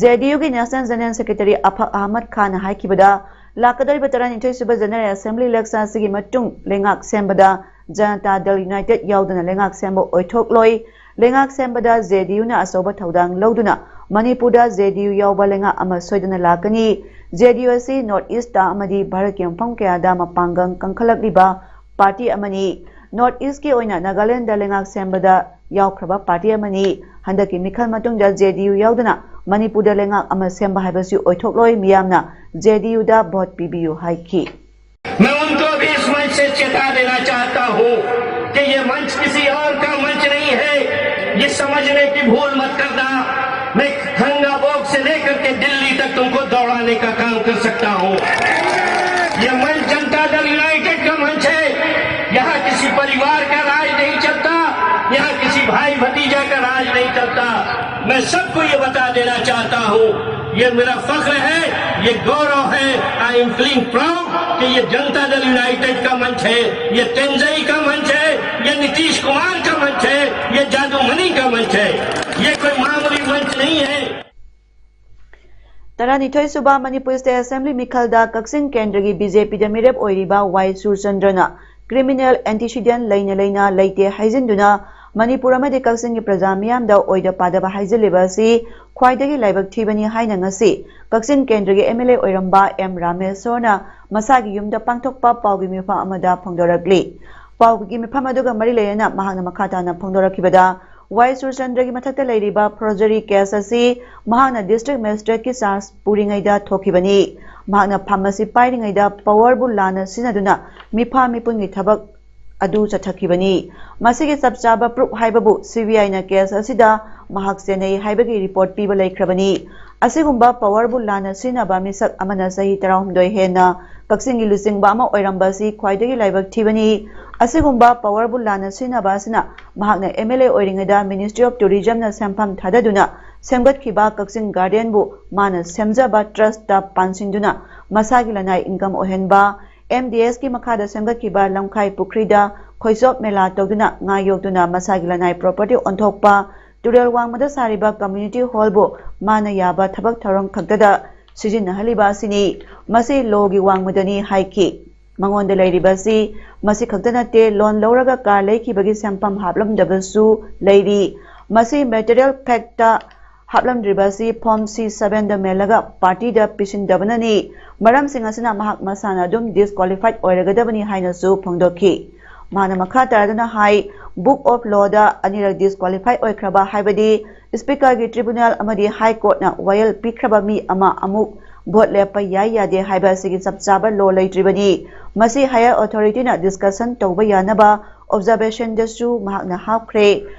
ꯖꯦ ꯗꯤ ꯌꯨꯒꯤ national general secretary Afaq Ahmad ꯈꯥꯟꯅ ꯍꯥꯏꯈꯤꯕꯗ, ꯂꯥꯛꯀꯗꯧꯔꯤꯕ ꯇꯔꯥꯅꯤꯊꯣꯏ ꯁꯨꯕ ꯖꯦꯅꯔꯦꯜ ꯑꯦꯁꯦꯝꯕ꯭ꯂꯤ ꯏꯂꯦꯛꯁꯟ ꯑꯁꯤꯒꯤ ꯃꯇꯨꯡ ꯂꯩꯉꯥꯛ ꯁꯦꯝꯕꯗ ꯖꯅꯇꯥ ꯗꯜ ꯌꯨꯅꯥꯏꯇꯦꯗ ꯌꯥꯎꯗꯅ ꯂꯩꯉꯥꯛ ꯁꯦꯝꯕ ꯑꯣꯏꯊꯣꯛꯂꯣꯏ꯫ ꯂꯩꯉꯥꯛ ꯁꯦꯝꯕꯗ ꯖꯦ ꯗꯤ ꯌꯨꯅ ꯑꯆꯧꯕ ꯊꯧꯗꯥꯡ ꯂꯧꯗꯨꯅ ꯃꯅꯤꯄꯨꯔꯗ ꯖꯦ ꯗꯤ ꯌꯨ ꯌꯥꯎꯕ ꯂꯩꯉꯥꯛ ꯑꯃ ꯁꯣꯏꯗꯅ ꯂꯥꯛꯀꯅꯤ꯫ ꯖꯦ ꯗꯤ ꯌꯨ ꯑꯁꯤ ꯅꯣꯔꯠ ꯏꯁꯇ ꯑꯃꯗꯤ ꯚꯥꯔꯠꯀꯤ ꯃꯐꯝ ꯀꯌꯥꯗ ꯃꯄꯥꯡꯒꯜ ꯀꯟꯈꯠꯂꯛꯂꯤꯕ ꯄꯥꯔꯇꯤ ꯑꯃꯅꯤ꯫ ꯅꯣꯔꯠ ꯏꯁꯀꯤ ꯑꯣꯏꯅ ꯅꯥꯒꯥꯂꯦꯟꯗ ꯂꯩꯉꯥꯛ ꯁꯦꯝꯕꯗ ꯌꯥꯎꯈ꯭ꯔꯕ ꯄꯥꯔꯇꯤ ꯑꯃꯅꯤ꯫ ꯍꯟꯗꯛꯀꯤ ꯃꯤꯈꯜ ꯃꯇꯨꯡꯗ ꯖꯦ ꯗꯤ ꯌꯨ ꯌꯥꯎꯗꯅ ꯃꯅꯤꯄꯨꯔꯗ ꯂꯩꯉꯥꯛ ꯑꯃ ꯁꯦꯝꯕ ꯍꯥꯏꯕꯁꯤ ꯑꯣꯏꯊꯣꯛꯂꯣꯏ꯫ ꯃꯤꯌꯥꯝꯅ ꯖꯦ ꯗꯤ ꯌꯨꯗ ꯚꯣꯠ ꯄꯤꯕꯤꯌꯨ ꯍꯥꯏꯈꯤ꯫ मैं उनको भी इस मंच से चेता देना चाहता हूं कि ये मंच किसी और का मंच नहीं है। ये समझने की भूल मत करना। मैं खंगाबोग से लेकर के दिल्ली तक तुमको दौड़ाने का काम कर सकता हूं। ये मंच जनता दल यूनाइटेड का मंच है। यहां किसी परिवार का राज नहीं चलता, यहां किसी भाई भतीजा का राज नहीं चलता। मैं सबको ये बता देना चाहता हूं, ये मेरा फख्र है, ये गौरव है। I am feeling proud कि ये जनता दल यूनाइटेड का मंच है, ये तेंजई का मंच है, ये नीतीश कुमार का मंच है, ये जादू मनी का मंच है। ये कोई मामूली मंच नहीं है। ꯇꯔꯥꯅꯤꯊꯣꯏ ꯁꯨꯕ ꯃꯅꯤꯄꯨꯔ ꯁ꯭ꯇꯦꯠ ꯑꯦꯁꯦꯝꯕ꯭ꯂꯤ ꯃꯤꯈꯜꯗ ꯀꯛꯆꯤꯡ ꯀꯦꯟꯗ꯭ꯔꯒꯤ ꯕꯤ ꯖꯦ ꯄꯤꯗ ꯃꯤꯔꯦꯞ ꯑꯣꯏꯔꯤꯕ ꯋꯥꯏ ꯁꯨꯔꯆꯟꯗ꯭ꯔꯅ ꯀ꯭ꯔꯤꯃꯤꯅꯦꯜ ꯑꯦꯟꯇꯤꯁꯤꯗꯦꯟ ꯂꯩꯅ ꯂꯩꯅ ꯂꯩꯇꯦ ꯍꯥꯏꯖꯤꯟꯗꯨꯅ ꯃꯅꯤꯄꯨꯔ ꯑꯃꯗꯤ ꯀꯛꯆꯤꯡꯒꯤ ꯄ꯭ꯔꯖꯥ ꯃꯤꯌꯥꯝꯗ ꯑꯣꯏꯗ ꯄꯥꯗꯕ ꯍꯥꯏꯖꯤꯜꯂꯤꯕ ꯑꯁꯤ ꯈ꯭ꯋꯥꯏꯗꯒꯤ ꯂꯥꯏꯕꯛ ꯊꯤꯕꯅꯤ ꯍꯥꯏꯅ ꯉꯁꯤ ꯀꯛꯆꯤꯡ ꯀꯦꯟꯗ꯭ꯔꯒꯤ ꯑꯦꯝ ꯑꯦꯜ ꯑꯦ ꯑꯣꯏꯔꯝꯕ ꯑꯦꯝ ꯔꯥꯃꯦꯁꯣꯔꯅ ꯃꯁꯥꯒꯤ ꯌꯨꯝꯗ ꯄꯥꯡꯊꯣꯛꯄ ꯄꯥꯎꯒꯤ ꯃꯤꯐꯝ ꯑꯃꯗ ꯐꯣꯡꯗꯣꯔꯛꯂꯤ꯫ ꯄꯥꯎꯒꯤ ꯃꯤꯐꯝ ꯑꯗꯨꯒ ꯃꯔꯤ ꯂꯩꯅꯅ ꯃꯍꯥꯛꯅ ꯃꯈꯥ ꯇꯥꯅ ꯐꯣꯡꯗꯣꯔꯛꯈꯤꯕꯗ, ꯋꯥꯏ ꯁꯨꯔꯆꯟꯗ꯭ꯔꯒꯤ ꯃꯊꯛꯇ ꯂꯩꯔꯤꯕ ꯐꯣꯔꯖꯔꯤ ꯀꯦꯁ ꯑꯁꯤ ꯃꯍꯥꯛꯅ ꯗꯤꯁꯇ꯭ꯔꯤꯛ ꯃꯦꯖꯤꯁꯇ꯭ꯔꯦꯠꯀꯤ ꯆꯥꯔꯖ ꯄꯨꯔꯤꯉꯩꯗ ꯊꯣꯛꯈꯤꯕꯅꯤ꯫ ꯃꯍꯥꯛꯅ ꯐꯥꯔꯃꯥꯁꯤ ꯄꯥꯏꯔꯤꯉꯩꯗ ꯄꯋꯥꯔꯕꯨ ꯂꯥꯟꯅ ꯁꯤꯖꯤꯟꯅꯗꯨꯅ ꯃꯤꯐꯥ ꯃꯤꯄꯨꯟꯒꯤ ꯊꯕꯛ ꯑꯗꯨ ꯆꯠꯊꯈꯤꯕꯅꯤ꯫ ꯃꯁꯤꯒꯤ ꯆꯞ ꯆꯥꯕ ꯄ꯭ꯔꯨꯐ ꯍꯥꯏꯕꯕꯨ ꯁꯤꯕꯤꯑꯥꯏꯅ ꯀꯦꯁ ꯑꯁꯤꯗ ꯃꯍꯥꯛ ꯆꯦꯟꯅꯩ ꯍꯥꯏꯕꯒꯤ ꯔꯤꯄꯣꯔꯠ ꯄꯤꯕ ꯂꯩꯈ꯭ꯔꯕꯅꯤ꯫ ꯑꯁꯤꯒꯨꯝꯕ ꯄꯋꯥꯔꯕꯨ ꯂꯥꯟꯅ ꯁꯤꯖꯤꯟꯅꯕ ꯃꯤꯁꯛ ꯑꯃꯅ ꯆꯍꯤ ꯇꯔꯥꯍꯨꯝꯗꯣꯏ ꯍꯦꯟꯅ ꯀꯛꯆꯤꯡꯒꯤ ꯂꯨꯆꯤꯡꯕ ꯑꯃ ꯑꯣꯏꯔꯝꯕ ꯑꯁꯤ ꯈ꯭ꯋꯥꯏꯗꯒꯤ ꯂꯥꯏꯕꯛ ꯊꯤꯕꯅꯤ꯫ ꯑꯁꯤꯒꯨꯝꯕ ꯄꯋꯥꯔꯕꯨ ꯂꯥꯟꯅ ꯁꯤꯖꯤꯟꯅꯕ ꯑꯁꯤꯅ ꯃꯍꯥꯛꯅ ꯑꯦꯝ ꯑꯦꯜ ꯑꯦ ꯑꯣꯏꯔꯤꯉꯩꯗ ꯃꯤꯅꯤꯁꯇ꯭ꯔꯤ ꯑꯣꯐ ꯇꯨꯔꯤꯖꯝꯅ ꯁꯦꯟꯐꯝ ꯊꯥꯗꯗꯨꯅ ꯁꯦꯝꯒꯠꯈꯤꯕ ꯀꯛꯆꯤꯡ ꯒꯥꯔꯗꯦꯟꯕꯨ ꯃꯥꯅ ꯁꯦꯝꯖꯕ ꯇ꯭ꯔꯁꯇ ꯄꯥꯟꯁꯤꯟꯗꯨꯅ ꯃꯁꯥꯒꯤ ꯂꯅꯥꯏ ꯏꯟꯀꯝ ꯑꯣꯏꯍꯟꯕ, ꯑꯦꯝ ꯗꯤ ꯑꯦꯁꯀꯤ ꯃꯈꯥꯗ ꯁꯦꯝꯒꯠꯈꯤꯕ ꯂꯝꯈꯥꯏ ꯄꯨꯈ꯭ꯔꯤꯗ ꯈꯣꯏꯆꯣꯞ ꯃꯦꯂꯥ ꯇꯧꯗꯨꯅ ꯉꯥ ꯌꯣꯛꯇꯨꯅ ꯃꯁꯥꯒꯤ ꯂꯅꯥꯏ ꯄ꯭ꯔꯣꯄꯔꯇꯤ ꯑꯣꯟꯊꯣꯛꯄ, ꯇꯨꯔꯦꯜ ꯋꯥꯡꯃꯗ ꯁꯥꯔꯤꯕ ꯀꯝꯃ꯭ꯌꯨꯅꯤꯇꯤ ꯍꯣꯜꯕꯨ ꯃꯥꯅ ꯌꯥꯕ ꯊꯕꯛ ꯊꯧꯔꯝ ꯈꯛꯇꯗ ꯁꯤꯖꯤꯟꯅꯍꯜꯂꯤꯕ ꯑꯁꯤꯅꯤ꯫ ꯃꯁꯤ ꯂꯣꯒꯤ ꯋꯥꯡꯃꯗꯅꯤ ꯍꯥꯏꯈꯤ꯫ ꯃꯉꯣꯟꯗ ꯂꯩꯔꯤꯕ ꯑꯁꯤ ꯃꯁꯤ ꯈꯛꯇ ꯅꯠꯇꯦ, ꯂꯣꯟ ꯂꯧꯔꯒ ꯀꯥꯔ ꯂꯩꯈꯤꯕꯒꯤ ꯁꯦꯟꯐꯝ ꯍꯥꯞꯂꯝꯗꯕꯁꯨ ꯂꯩꯔꯤ꯫ ꯃꯁꯤ ꯃꯦꯇꯔꯤꯌꯦꯜ ꯐꯦꯛꯇ ꯍꯥꯞꯂꯝꯗ꯭ꯔꯤꯕ ꯑꯁꯤ ꯐꯣꯔꯝ ꯁꯤ ꯁꯚꯦꯟꯗ ꯃꯦꯜꯂꯒ ꯄꯥꯔꯇꯤꯗ ꯄꯤꯁꯤꯟꯗꯕꯅꯅꯤ꯫ ꯃꯔꯝꯁꯤꯡ ꯑꯁꯤꯅ ꯃꯍꯥꯛ ꯃꯁꯥꯅ ꯑꯗꯨꯝ ꯗꯤꯁꯀ꯭ꯋꯥꯂꯤꯐꯥꯏꯗ ꯑꯣꯏꯔꯒꯗꯕꯅꯤ ꯍꯥꯏꯅꯁꯨ ꯐꯣꯡꯗꯣꯛꯈꯤ꯫ ꯃꯥꯅ ꯃꯈꯥ ꯇꯥꯔꯗꯨꯅ ꯍꯥꯏ, ꯕꯨꯛ ꯑꯣꯐ ꯂꯣꯗ ꯑꯅꯤꯔꯛ ꯗꯤꯁꯀ꯭ꯋꯥꯂꯤꯐꯥꯏꯗ ꯑꯣꯏꯈ꯭ꯔꯕ, ꯍꯥꯏꯕꯗꯤ ꯁ꯭ꯄꯤꯀꯔꯒꯤ ꯇ꯭ꯔꯤꯕꯨꯅꯦꯜ ꯑꯃꯗꯤ ꯍꯥꯏ ꯀꯣꯔꯠꯅ ꯋꯥꯌꯦꯜ ꯄꯤꯈ꯭ꯔꯕ ꯃꯤ ꯑꯃ ꯑꯃꯨꯛ ꯚꯣꯠ ꯂꯦꯞꯄ ꯌꯥꯏ ꯌꯥꯗꯦ ꯍꯥꯏꯕ ꯑꯁꯤꯒꯤ ꯆꯞ ꯆꯥꯕ ꯂꯣ ꯂꯩꯇ꯭ꯔꯤꯕꯅꯤ꯫ ꯃꯁꯤ ꯍꯥꯌꯔ ꯑꯣꯊꯣꯔꯤꯇꯤꯅ ꯗꯤꯁꯀꯁꯟ ꯇꯧꯕ ꯌꯥꯅꯕ ꯑꯣꯕꯖꯥꯔꯕꯦꯁꯟꯗꯁꯨ ꯃꯍꯥꯛꯅ ꯍꯥꯞꯈ꯭ꯔꯦ꯫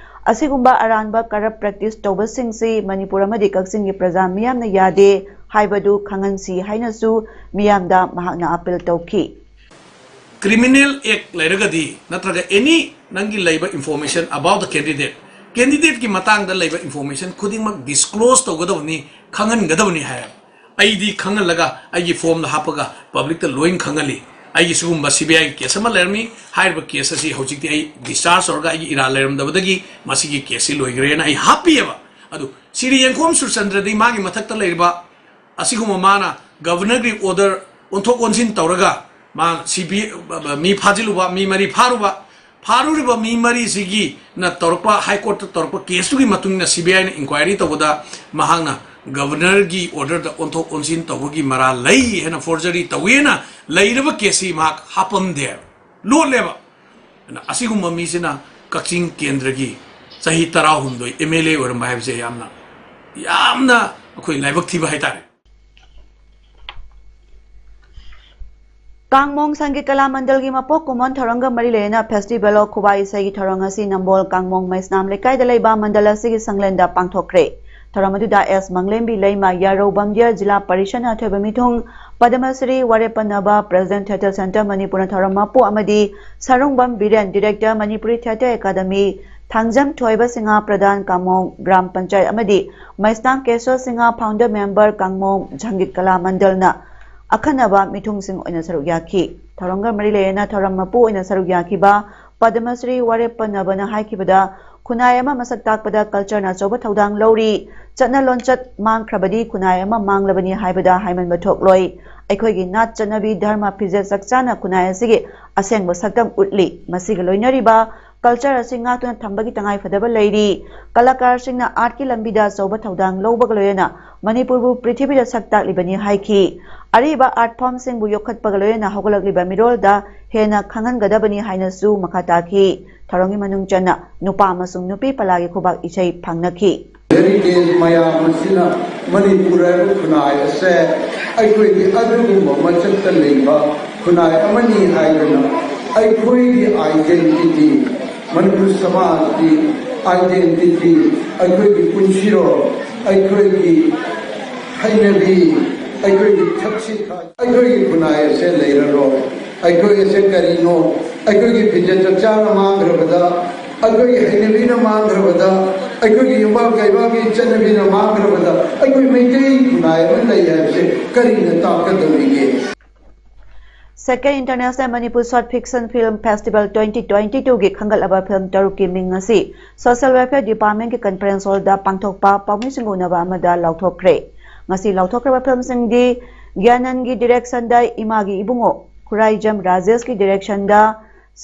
ꯑꯁꯤꯒꯨꯝꯕ ꯑꯔꯥꯟꯕ ꯀꯔꯞ ꯄ꯭ꯔꯦꯛꯇꯤꯁ ꯇꯧꯕꯁꯤꯡꯁꯤ ꯃꯅꯤꯄꯨꯔ ꯑꯃꯗꯤ ꯀꯛꯆꯤꯡꯒꯤ ꯄ꯭ꯔꯖꯥ ꯃꯤꯌꯥꯝꯅ ꯌꯥꯗꯦ ꯍꯥꯏꯕꯗꯨ ꯈꯪꯍꯟꯁꯤ ꯍꯥꯏꯅꯁꯨ ꯃꯤꯌꯥꯝꯗ ꯃꯍꯥꯛꯅ ꯑꯥꯄꯤꯜ ꯇꯧꯈꯤ꯫ ꯀ꯭ꯔꯤꯃꯤꯅꯦꯜ ꯑꯦꯛ ꯂꯩꯔꯒꯗꯤ ꯅꯠꯇ꯭ꯔꯒ ꯑꯦꯅꯤ ꯅꯪꯒꯤ ꯂꯩꯕ information about the candidate, ꯀꯦꯟꯗꯤꯗꯦꯠꯀꯤ ꯃꯇꯥꯡꯗ ꯂꯩꯕ ꯏꯟꯐꯣꯔꯃꯦꯁꯟ ꯈꯨꯗꯤꯡꯃꯛ ꯗꯤꯁꯀ꯭ꯂꯣꯖ ꯇꯧꯒꯗꯕꯅꯤ, ꯈꯪꯍꯟꯒꯗꯕꯅꯤ ꯍꯥꯏ꯫ ꯑꯩꯗꯤ ꯈꯪꯍꯜꯂꯒ ꯑꯩꯒꯤ ꯐꯣꯔꯝꯗ ꯍꯥꯞꯄꯒ ꯄꯕ꯭ꯂꯤꯛꯇ ꯂꯣꯏꯅ ꯈꯪꯍꯜꯂꯤ꯫ ꯑꯩꯒꯤ ꯁꯤꯒꯨꯝꯕ ꯁꯤ ꯕꯤ ꯑꯥꯏꯒꯤ ꯀꯦꯁ ꯑꯃ ꯂꯩꯔꯝꯃꯤ, ꯍꯥꯏꯔꯤꯕ ꯀꯦꯁ ꯑꯁꯤ ꯍꯧꯖꯤꯛꯇꯤ ꯑꯩ ꯗꯤꯁꯆꯥꯔꯖ ꯇꯧꯔꯒ ꯑꯩꯒꯤ ꯏꯔꯥꯜ ꯂꯩꯔꯝꯗꯕꯗꯒꯤ ꯃꯁꯤꯒꯤ ꯀꯦꯁꯁꯤ ꯂꯣꯏꯈ꯭ꯔꯦꯅ ꯑꯩ ꯍꯥꯞꯄꯤꯑꯕ꯫ ꯑꯗꯨ ꯁꯤꯔꯤ ꯌꯦꯡꯈꯣꯝ ꯁꯨꯔꯆꯟꯗ꯭ꯔꯗꯤ ꯃꯥꯒꯤ ꯃꯊꯛꯇ ꯂꯩꯔꯤꯕ ꯑꯁꯤꯒꯨꯝꯕ ꯃꯥꯅ ꯒꯕꯔꯅꯔꯒꯤ ꯑꯣꯔꯗꯔ ꯑꯣꯟꯊꯣꯛ ꯑꯣꯟꯁꯤꯟ ꯇꯧꯔꯒ ꯃꯥ ꯁꯤ ꯕꯤ ꯃꯤ ꯐꯥꯖꯤꯜꯂꯨꯕ, ꯃꯤ ꯃꯔꯤ ꯐꯥꯔꯨꯕ, ꯐꯥꯔꯨꯔꯤꯕ ꯃꯤ ꯃꯔꯤꯁꯤꯒꯤꯅ ꯇꯧꯔꯛꯄ, ꯍꯥꯏ ꯀꯣꯔꯠꯇ ꯇꯧꯔꯛꯄ ꯀꯦꯁꯇꯨꯒꯤ ꯃꯇꯨꯡ ꯏꯟꯅ ꯁꯤ ꯕꯤ ꯑꯥꯏꯅ ꯏꯟꯀ꯭ꯋꯥꯏꯔꯤ ꯇꯧꯕꯗ ꯃꯍꯥꯛꯅ ꯒꯕꯔꯅꯔꯒꯤ ꯑꯣꯔꯗꯔꯗ ꯑꯣꯟꯊꯣꯛ ꯑꯣꯟꯁꯤꯟ ꯇꯧꯕꯒꯤ ꯃꯔꯥꯜ ꯂꯩ ꯍꯥꯏꯅ, ꯐꯣꯔꯖꯔꯤ ꯇꯧꯏ ꯍꯥꯏꯅ ꯂꯩꯔꯤꯕ ꯀꯦꯁꯁꯤ ꯃꯍꯥꯛ ꯍꯥꯞꯄꯝꯗꯦ, ꯂꯣꯠꯂꯦꯕ꯫ ꯑꯗꯨꯅ ꯑꯁꯤꯒꯨꯝꯕ ꯃꯤꯁꯤꯅ ꯀꯛꯆꯤꯡ ꯀꯦꯟꯗ꯭ꯔꯒꯤ ꯆꯍꯤ ꯇꯔꯥꯍꯨꯝꯗꯣꯏ ꯑꯦꯝ ꯑꯦꯜ ꯑꯦ ꯑꯣꯏꯔꯝꯕ ꯍꯥꯏꯕꯁꯦ ꯌꯥꯝꯅ, ꯌꯥꯝꯅ ꯑꯩꯈꯣꯏ ꯂꯥꯏꯕꯛ ꯊꯤꯕ ꯍꯥꯏꯇꯥꯔꯦ꯫ ꯀꯥꯡꯃꯣꯡ ꯁꯪꯒꯤꯠ ꯀꯂꯥ ꯃꯟꯗꯜꯒꯤ ꯃꯄꯣꯛ ꯀꯨꯝꯑꯣꯟ ꯊꯧꯔꯝꯒ ꯃꯔꯤ ꯂꯩꯅꯅ Festival of ꯈꯨꯕꯥꯏ ꯏꯁꯩꯒꯤ ꯊꯧꯔꯝ ꯑꯁꯤ ꯅꯝꯕꯣꯜ ꯀꯥꯡꯃꯣꯡ ꯃꯩꯁꯅꯥꯝ ꯂꯩꯀꯥꯏꯗ ꯂꯩꯕ ꯃꯟꯗꯜ ꯑꯁꯤꯒꯤ ꯁꯪꯂꯦꯟꯗ ꯄꯥꯡꯊꯣꯛꯈ꯭ꯔꯦ꯫ ꯊꯧꯔꯝ ꯑꯗꯨꯗ ꯑꯦꯁ ꯃꯪꯂꯦꯝꯕꯤ ꯂꯩꯃ, ꯌꯥꯔꯧ ꯕꯝꯗꯤꯌꯔ ꯖꯤꯂꯥ ꯄꯔꯤꯁꯠꯅ ꯑꯊꯣꯏꯕ ꯃꯤꯊꯨꯡ, ꯄꯗꯃꯁ꯭ꯔꯤ ꯋꯥꯔꯦꯞꯄ ꯅꯕ, President Theatre Centre ꯃꯅꯤꯄꯨꯔꯅ ꯊꯧꯔꯝ ꯃꯄꯨ ꯑꯃꯗꯤ Sarungbam Biren, Director Manipuri Theatre Academy, Thangjam ꯊꯣꯏꯕ ꯁꯤꯡꯍ, ꯄ꯭ꯔꯙꯥꯟ ꯀꯥꯡꯃꯣꯡ ꯒ꯭ꯔꯥꯝ ꯄꯟꯆꯥꯌꯠ ꯑꯃꯗꯤ ꯃꯩꯁꯅꯥꯝ ꯀꯦꯁꯣ ꯁꯤꯡꯍ, Founder Member ꯀꯥꯡꯃꯣꯡ ꯁꯪꯒꯤꯠ ꯀꯂꯥ ꯃꯟꯗꯜꯅ ꯑꯈꯟꯅꯕ ꯃꯤꯊꯨꯡꯁꯤꯡ ꯑꯣꯏꯅ ꯁꯔꯨꯛ ꯌꯥꯈꯤ꯫ ꯊꯧꯔꯝꯒ ꯃꯔꯤ ꯂꯩꯅꯅ ꯊꯧꯔꯝ ꯃꯄꯨ ꯑꯣꯏꯅ ꯁꯔꯨꯛ ꯌꯥꯈꯤꯕ ꯄꯗꯃꯁ꯭ꯔꯤ ꯋꯥꯔꯦꯞꯄ ꯅꯕꯅ ꯍꯥꯏꯈꯤꯕꯗ, ꯈꯨꯟꯅꯥꯏ ꯑꯃ ꯃꯁꯛ ꯇꯥꯛꯄꯗ cultureꯅ ꯑꯆꯧꯕ ꯊꯧꯗꯥꯡ ꯂꯧꯔꯤ꯫ ꯆꯠꯅ ꯂꯣꯟꯆꯠ ꯃꯥꯡꯈ꯭ꯔꯕꯗꯤ ꯈꯨꯟꯅꯥꯏ ꯑꯃ ꯃꯥꯡꯂꯕꯅꯤ ꯍꯥꯏꯕꯗ ꯍꯥꯏꯃꯟꯕ ꯊꯣꯛꯂꯣꯏ꯫ ꯑꯩꯈꯣꯏꯒꯤ ꯅꯥꯠ ꯆꯠꯅꯕꯤ, ꯙꯔꯃ, ꯐꯤꯖꯦꯠ ꯆꯛꯆꯥꯅ ꯈꯨꯟꯅꯥꯏ ꯑꯁꯤꯒꯤ ꯑꯁꯦꯡꯕ ꯁꯛꯇꯝ ꯎꯠꯂꯤ꯫ ꯃꯁꯤꯒ ꯂꯣꯏꯅꯔꯤꯕ culture ꯑꯁꯤ ꯉꯥꯛꯇꯨꯅ ꯊꯝꯕꯒꯤ ꯇꯉꯥꯏꯐꯗꯕ ꯂꯩꯔꯤ꯫ ꯀꯂꯥꯀꯥꯔꯁꯤꯡꯅ artꯀꯤ ꯂꯝꯕꯤꯗ ꯑꯆꯧꯕ ꯊꯧꯗꯥꯡ ꯂꯧꯕꯒ ꯂꯣꯏꯅꯅ ꯃꯅꯤꯄꯨꯔꯕꯨ ꯄ꯭ꯔꯤꯊꯤꯕꯤꯗ ꯁꯛ ꯇꯥꯛꯂꯤꯕꯅꯤ ꯍꯥꯏꯈꯤ꯫ ꯑꯔꯤꯕ art formꯁꯤꯡꯕꯨ ꯌꯣꯛꯈꯠꯄꯒ ꯂꯣꯏꯅꯅ ꯍꯧꯒꯠꯂꯛꯂꯤꯕ ꯃꯤꯔꯣꯜꯗ ꯍꯦꯟꯅ ꯈꯪꯍꯟꯒꯗꯕꯅꯤ ꯍꯥꯏꯅꯁꯨ ꯃꯈꯥ ꯇꯥꯈꯤ꯫ ꯊꯧꯔꯝꯒꯤ ꯃꯅꯨꯡ ꯆꯟꯅ ꯅꯨꯄꯥ ꯑꯃꯁꯨꯡ ꯅꯨꯄꯤ ꯄꯂꯥꯒꯤ ꯈꯨꯕꯥꯛ ꯏꯁꯩ ꯐꯪꯅꯈꯤ꯫ Heritage ꯃꯌꯥꯝ ꯑꯁꯤꯅ ꯃꯅꯤꯄꯨꯔ ꯍꯥꯏꯕ ꯈꯨꯟꯅꯥꯏ ꯑꯁꯦ ꯑꯩꯈꯣꯏꯒꯤ ꯑꯗꯨꯒꯨꯝꯕ ꯃꯆꯛꯇ ꯂꯩꯕ ꯈꯨꯟꯅꯥꯏ ꯑꯃꯅꯤ ꯍꯥꯏꯗꯨꯅ ꯑꯩꯈꯣꯏꯒꯤ identity, ꯃꯅꯤꯄꯨꯔ ꯁꯃꯥꯖꯀꯤ identity, ꯑꯩꯈꯣꯏꯒꯤ ꯄꯨꯟꯁꯤꯔꯣꯜ, ꯑꯩꯈꯣꯏꯒꯤ ꯍꯩꯅꯕꯤ, ꯑꯩꯈꯣꯏꯒꯤ ꯊꯛꯁꯤ ꯈꯥꯁꯤ, ꯑꯩꯈꯣꯏꯒꯤ ꯈꯨꯟꯅꯥꯏ ꯑꯁꯦ ꯂꯩꯔꯔꯣꯏ꯫ ꯑꯩꯈꯣꯏ ꯑꯁꯦ ꯀꯔꯤꯅꯣ? ꯑꯩꯈꯣꯏꯒꯤ ꯐꯤꯖꯦꯠ ꯆꯛꯆꯥꯅ ꯃꯥꯡꯈ꯭ꯔꯕꯗ, ꯑꯩꯈꯣꯏꯒꯤ ꯍꯩꯅꯕꯤꯅ ꯃꯥꯡꯈ꯭ꯔꯕꯗ, ꯑꯩꯈꯣꯏꯒꯤ ꯌꯨꯝꯕꯥꯜ ꯀꯩꯕꯥꯜꯒꯤ ꯆꯠꯅꯕꯤꯅ ꯃꯥꯡꯈ꯭ꯔꯕꯗ ꯑꯩꯈꯣꯏ ꯃꯩꯇꯩ ꯈꯨꯟꯅꯥꯏ ꯑꯃ ꯂꯩ ꯍꯥꯏꯕꯁꯦ ꯀꯔꯤꯅ ꯇꯥꯛꯀꯗꯧꯔꯤꯒꯦ? Second International Manipur Short Fiction Film Festival twenty twenty-twoꯒꯤ ꯈꯟꯒꯠꯂꯕ film ꯇꯔꯨꯛꯀꯤ ꯃꯤꯡ ꯑꯁꯤ Social Welfare Departmentꯀꯤ conference hallꯗ ꯄꯥꯡꯊꯣꯛꯄ ꯄꯥꯎꯃꯤꯁꯤꯡꯒ ꯎꯅꯕ ꯑꯃꯗ ꯂꯥꯎꯊꯣꯛꯈ꯭ꯔꯦ꯫ ꯉꯁꯤ ꯂꯥꯎꯊꯣꯛꯈ꯭ꯔꯕ filmꯁꯤꯡꯗꯤ ꯒ꯭ꯌꯥꯅꯟꯒꯤ directionꯗ ꯏꯃꯥꯒꯤ ꯏꯕꯨꯡꯉꯣ, ꯈꯨꯔꯥꯏꯖꯝ ꯔꯥꯖꯦꯁꯀꯤ directionꯗ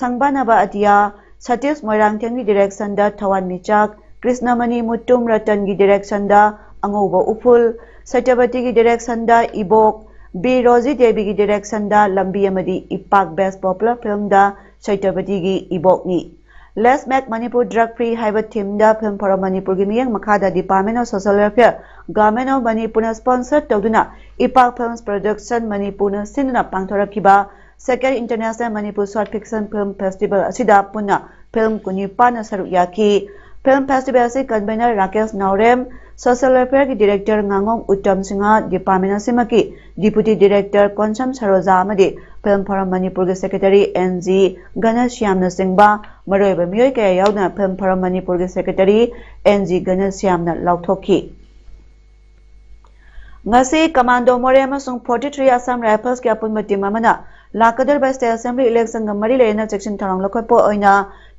ꯁꯪꯕꯥꯅꯕ ꯑꯇꯤꯌꯥ, ꯁꯇꯤꯁ ꯃꯣꯏꯔꯥꯡꯊꯦꯝꯒꯤ directionꯗ ꯊꯋꯥꯟꯃꯤꯆꯥꯛ, ꯀ꯭ꯔꯤꯁꯅꯃꯅꯤ ꯃꯨꯇꯨꯝ ꯔꯇꯟꯒꯤ directionꯗ ꯑꯉꯧꯕ ꯎꯐꯨꯜ, ꯁꯇ꯭ꯌꯕꯇꯤꯒꯤ directionꯗ ꯏꯕꯣꯛ, ꯕꯤ ꯔꯣꯖꯤ ꯗꯦꯕꯤꯒꯤ directionꯗ ꯂꯝꯕꯤ ꯑꯃꯗꯤ ꯏꯄꯥꯛ Best Popular Filmꯗ ꯁꯇ꯭ꯌꯕꯇꯤꯒꯤ ꯏꯕꯣꯛꯅꯤ꯫ Let's Make Manipur Drug Free ꯍꯥꯏꯕ ꯊꯤꯝꯗ Film Forum ꯃꯅꯤꯄꯨꯔꯒꯤ ꯃꯤꯠꯌꯦꯡ ꯃꯈꯥꯗ Department of Social Welfare, Government of ꯃꯅꯤꯄꯨꯔꯅ sponsor ꯇꯧꯗꯨꯅ ꯏꯄꯥꯛ Films Production ꯃꯅꯤꯄꯨꯔꯅ ꯁꯤꯟꯗꯨꯅ ꯄꯥꯡꯊꯣꯔꯛꯈꯤꯕ Second International Manipur Short Fiction Film Festival ꯑꯁꯤꯗ ꯄꯨꯟꯅ film ꯀꯨꯟꯅꯤꯄꯥꯟꯅ ꯁꯔꯨꯛ ꯌꯥꯈꯤ꯫ Film Festival ꯑꯁꯤ convener ꯔꯥꯀꯦꯁ ꯅꯥꯎꯔꯦꯝ, social welfare ꯒꯤ director ꯉꯥꯉꯣꯝ Uttam Singh, department ꯑꯁꯤꯃꯛꯀꯤ deputy director Konsam ꯁꯔꯣꯖꯥ ꯑꯃꯗꯤ Film Forum ꯃꯅꯤꯄꯨꯔꯒꯤ secretary ꯑꯦꯟ ꯖꯤ ꯘꯅꯁ꯭ꯌꯥꯝꯅꯆꯤꯡꯕ ꯃꯔꯨꯑꯣꯏꯕ ꯃꯤꯑꯣꯏ ꯀꯌꯥ ꯌꯥꯎꯗꯨꯅ Film Forum ꯃꯅꯤꯄꯨꯔꯒꯤ secretary ꯑꯦꯟ ꯖꯤ ꯘꯅꯁ꯭ꯌꯥꯝꯅ ꯂꯥꯎꯊꯣꯛꯈꯤ꯫ ꯉꯁꯤ Commando Moreh ꯑꯃꯁꯨꯡ forty three Assam Rifles ꯀꯤ ꯑꯄꯨꯟꯕ team ꯑꯃꯅ ꯂꯥꯛꯀꯗꯧꯔꯤꯕ state assembly election ꯒ ꯃꯔꯤ ꯂꯩꯅꯅ ꯆꯦꯛꯁꯤꯟ ꯊꯧꯔꯥꯡ ꯂꯧꯈꯠꯄ ꯑꯣꯏꯅ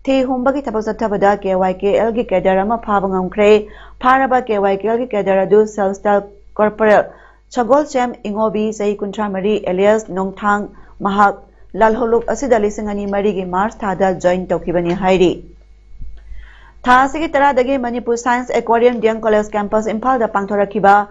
ꯊꯤ ꯍꯨꯝꯕꯒꯤ ꯊꯕꯛ ꯆꯠꯊꯕꯗ ꯀꯦ ꯋꯥꯏ ꯀꯦ ꯑꯦꯜ ꯒꯤ cadre ꯑꯃ ꯐꯥꯕ ꯉꯝꯈ꯭ꯔꯦ꯫ ꯐꯥꯔꯕ ꯀꯦ ꯋꯥꯏ ꯀꯦ ꯑꯦꯜ ꯒꯤ cadre ꯑꯗꯨ Self Style Corporal ꯁꯒꯣꯜꯁꯦꯝ ꯏꯉꯣꯕꯤ, ꯆꯍꯤ ꯀꯨꯟꯊ꯭ꯔꯥ ꯃꯔꯤ, alias ꯅꯣꯡꯊꯥꯡ, ꯃꯍꯥꯛ ꯂꯥꯜꯍꯧꯂꯨꯞ ꯑꯁꯤꯗ ꯂꯤꯁꯤꯡ ꯑꯅꯤ ꯃꯔꯤꯒꯤ March ꯊꯥꯗ join ꯇꯧꯈꯤꯕꯅꯤ ꯍꯥꯏꯔꯤ꯫ ꯊꯥ ꯑꯁꯤꯒꯤ ꯇꯔꯥꯗꯒꯤ Manipur Science Aquarium D M College Campus ꯏꯝꯐꯥꯜꯗ ꯄꯥꯡꯊꯣꯔꯛꯈꯤꯕ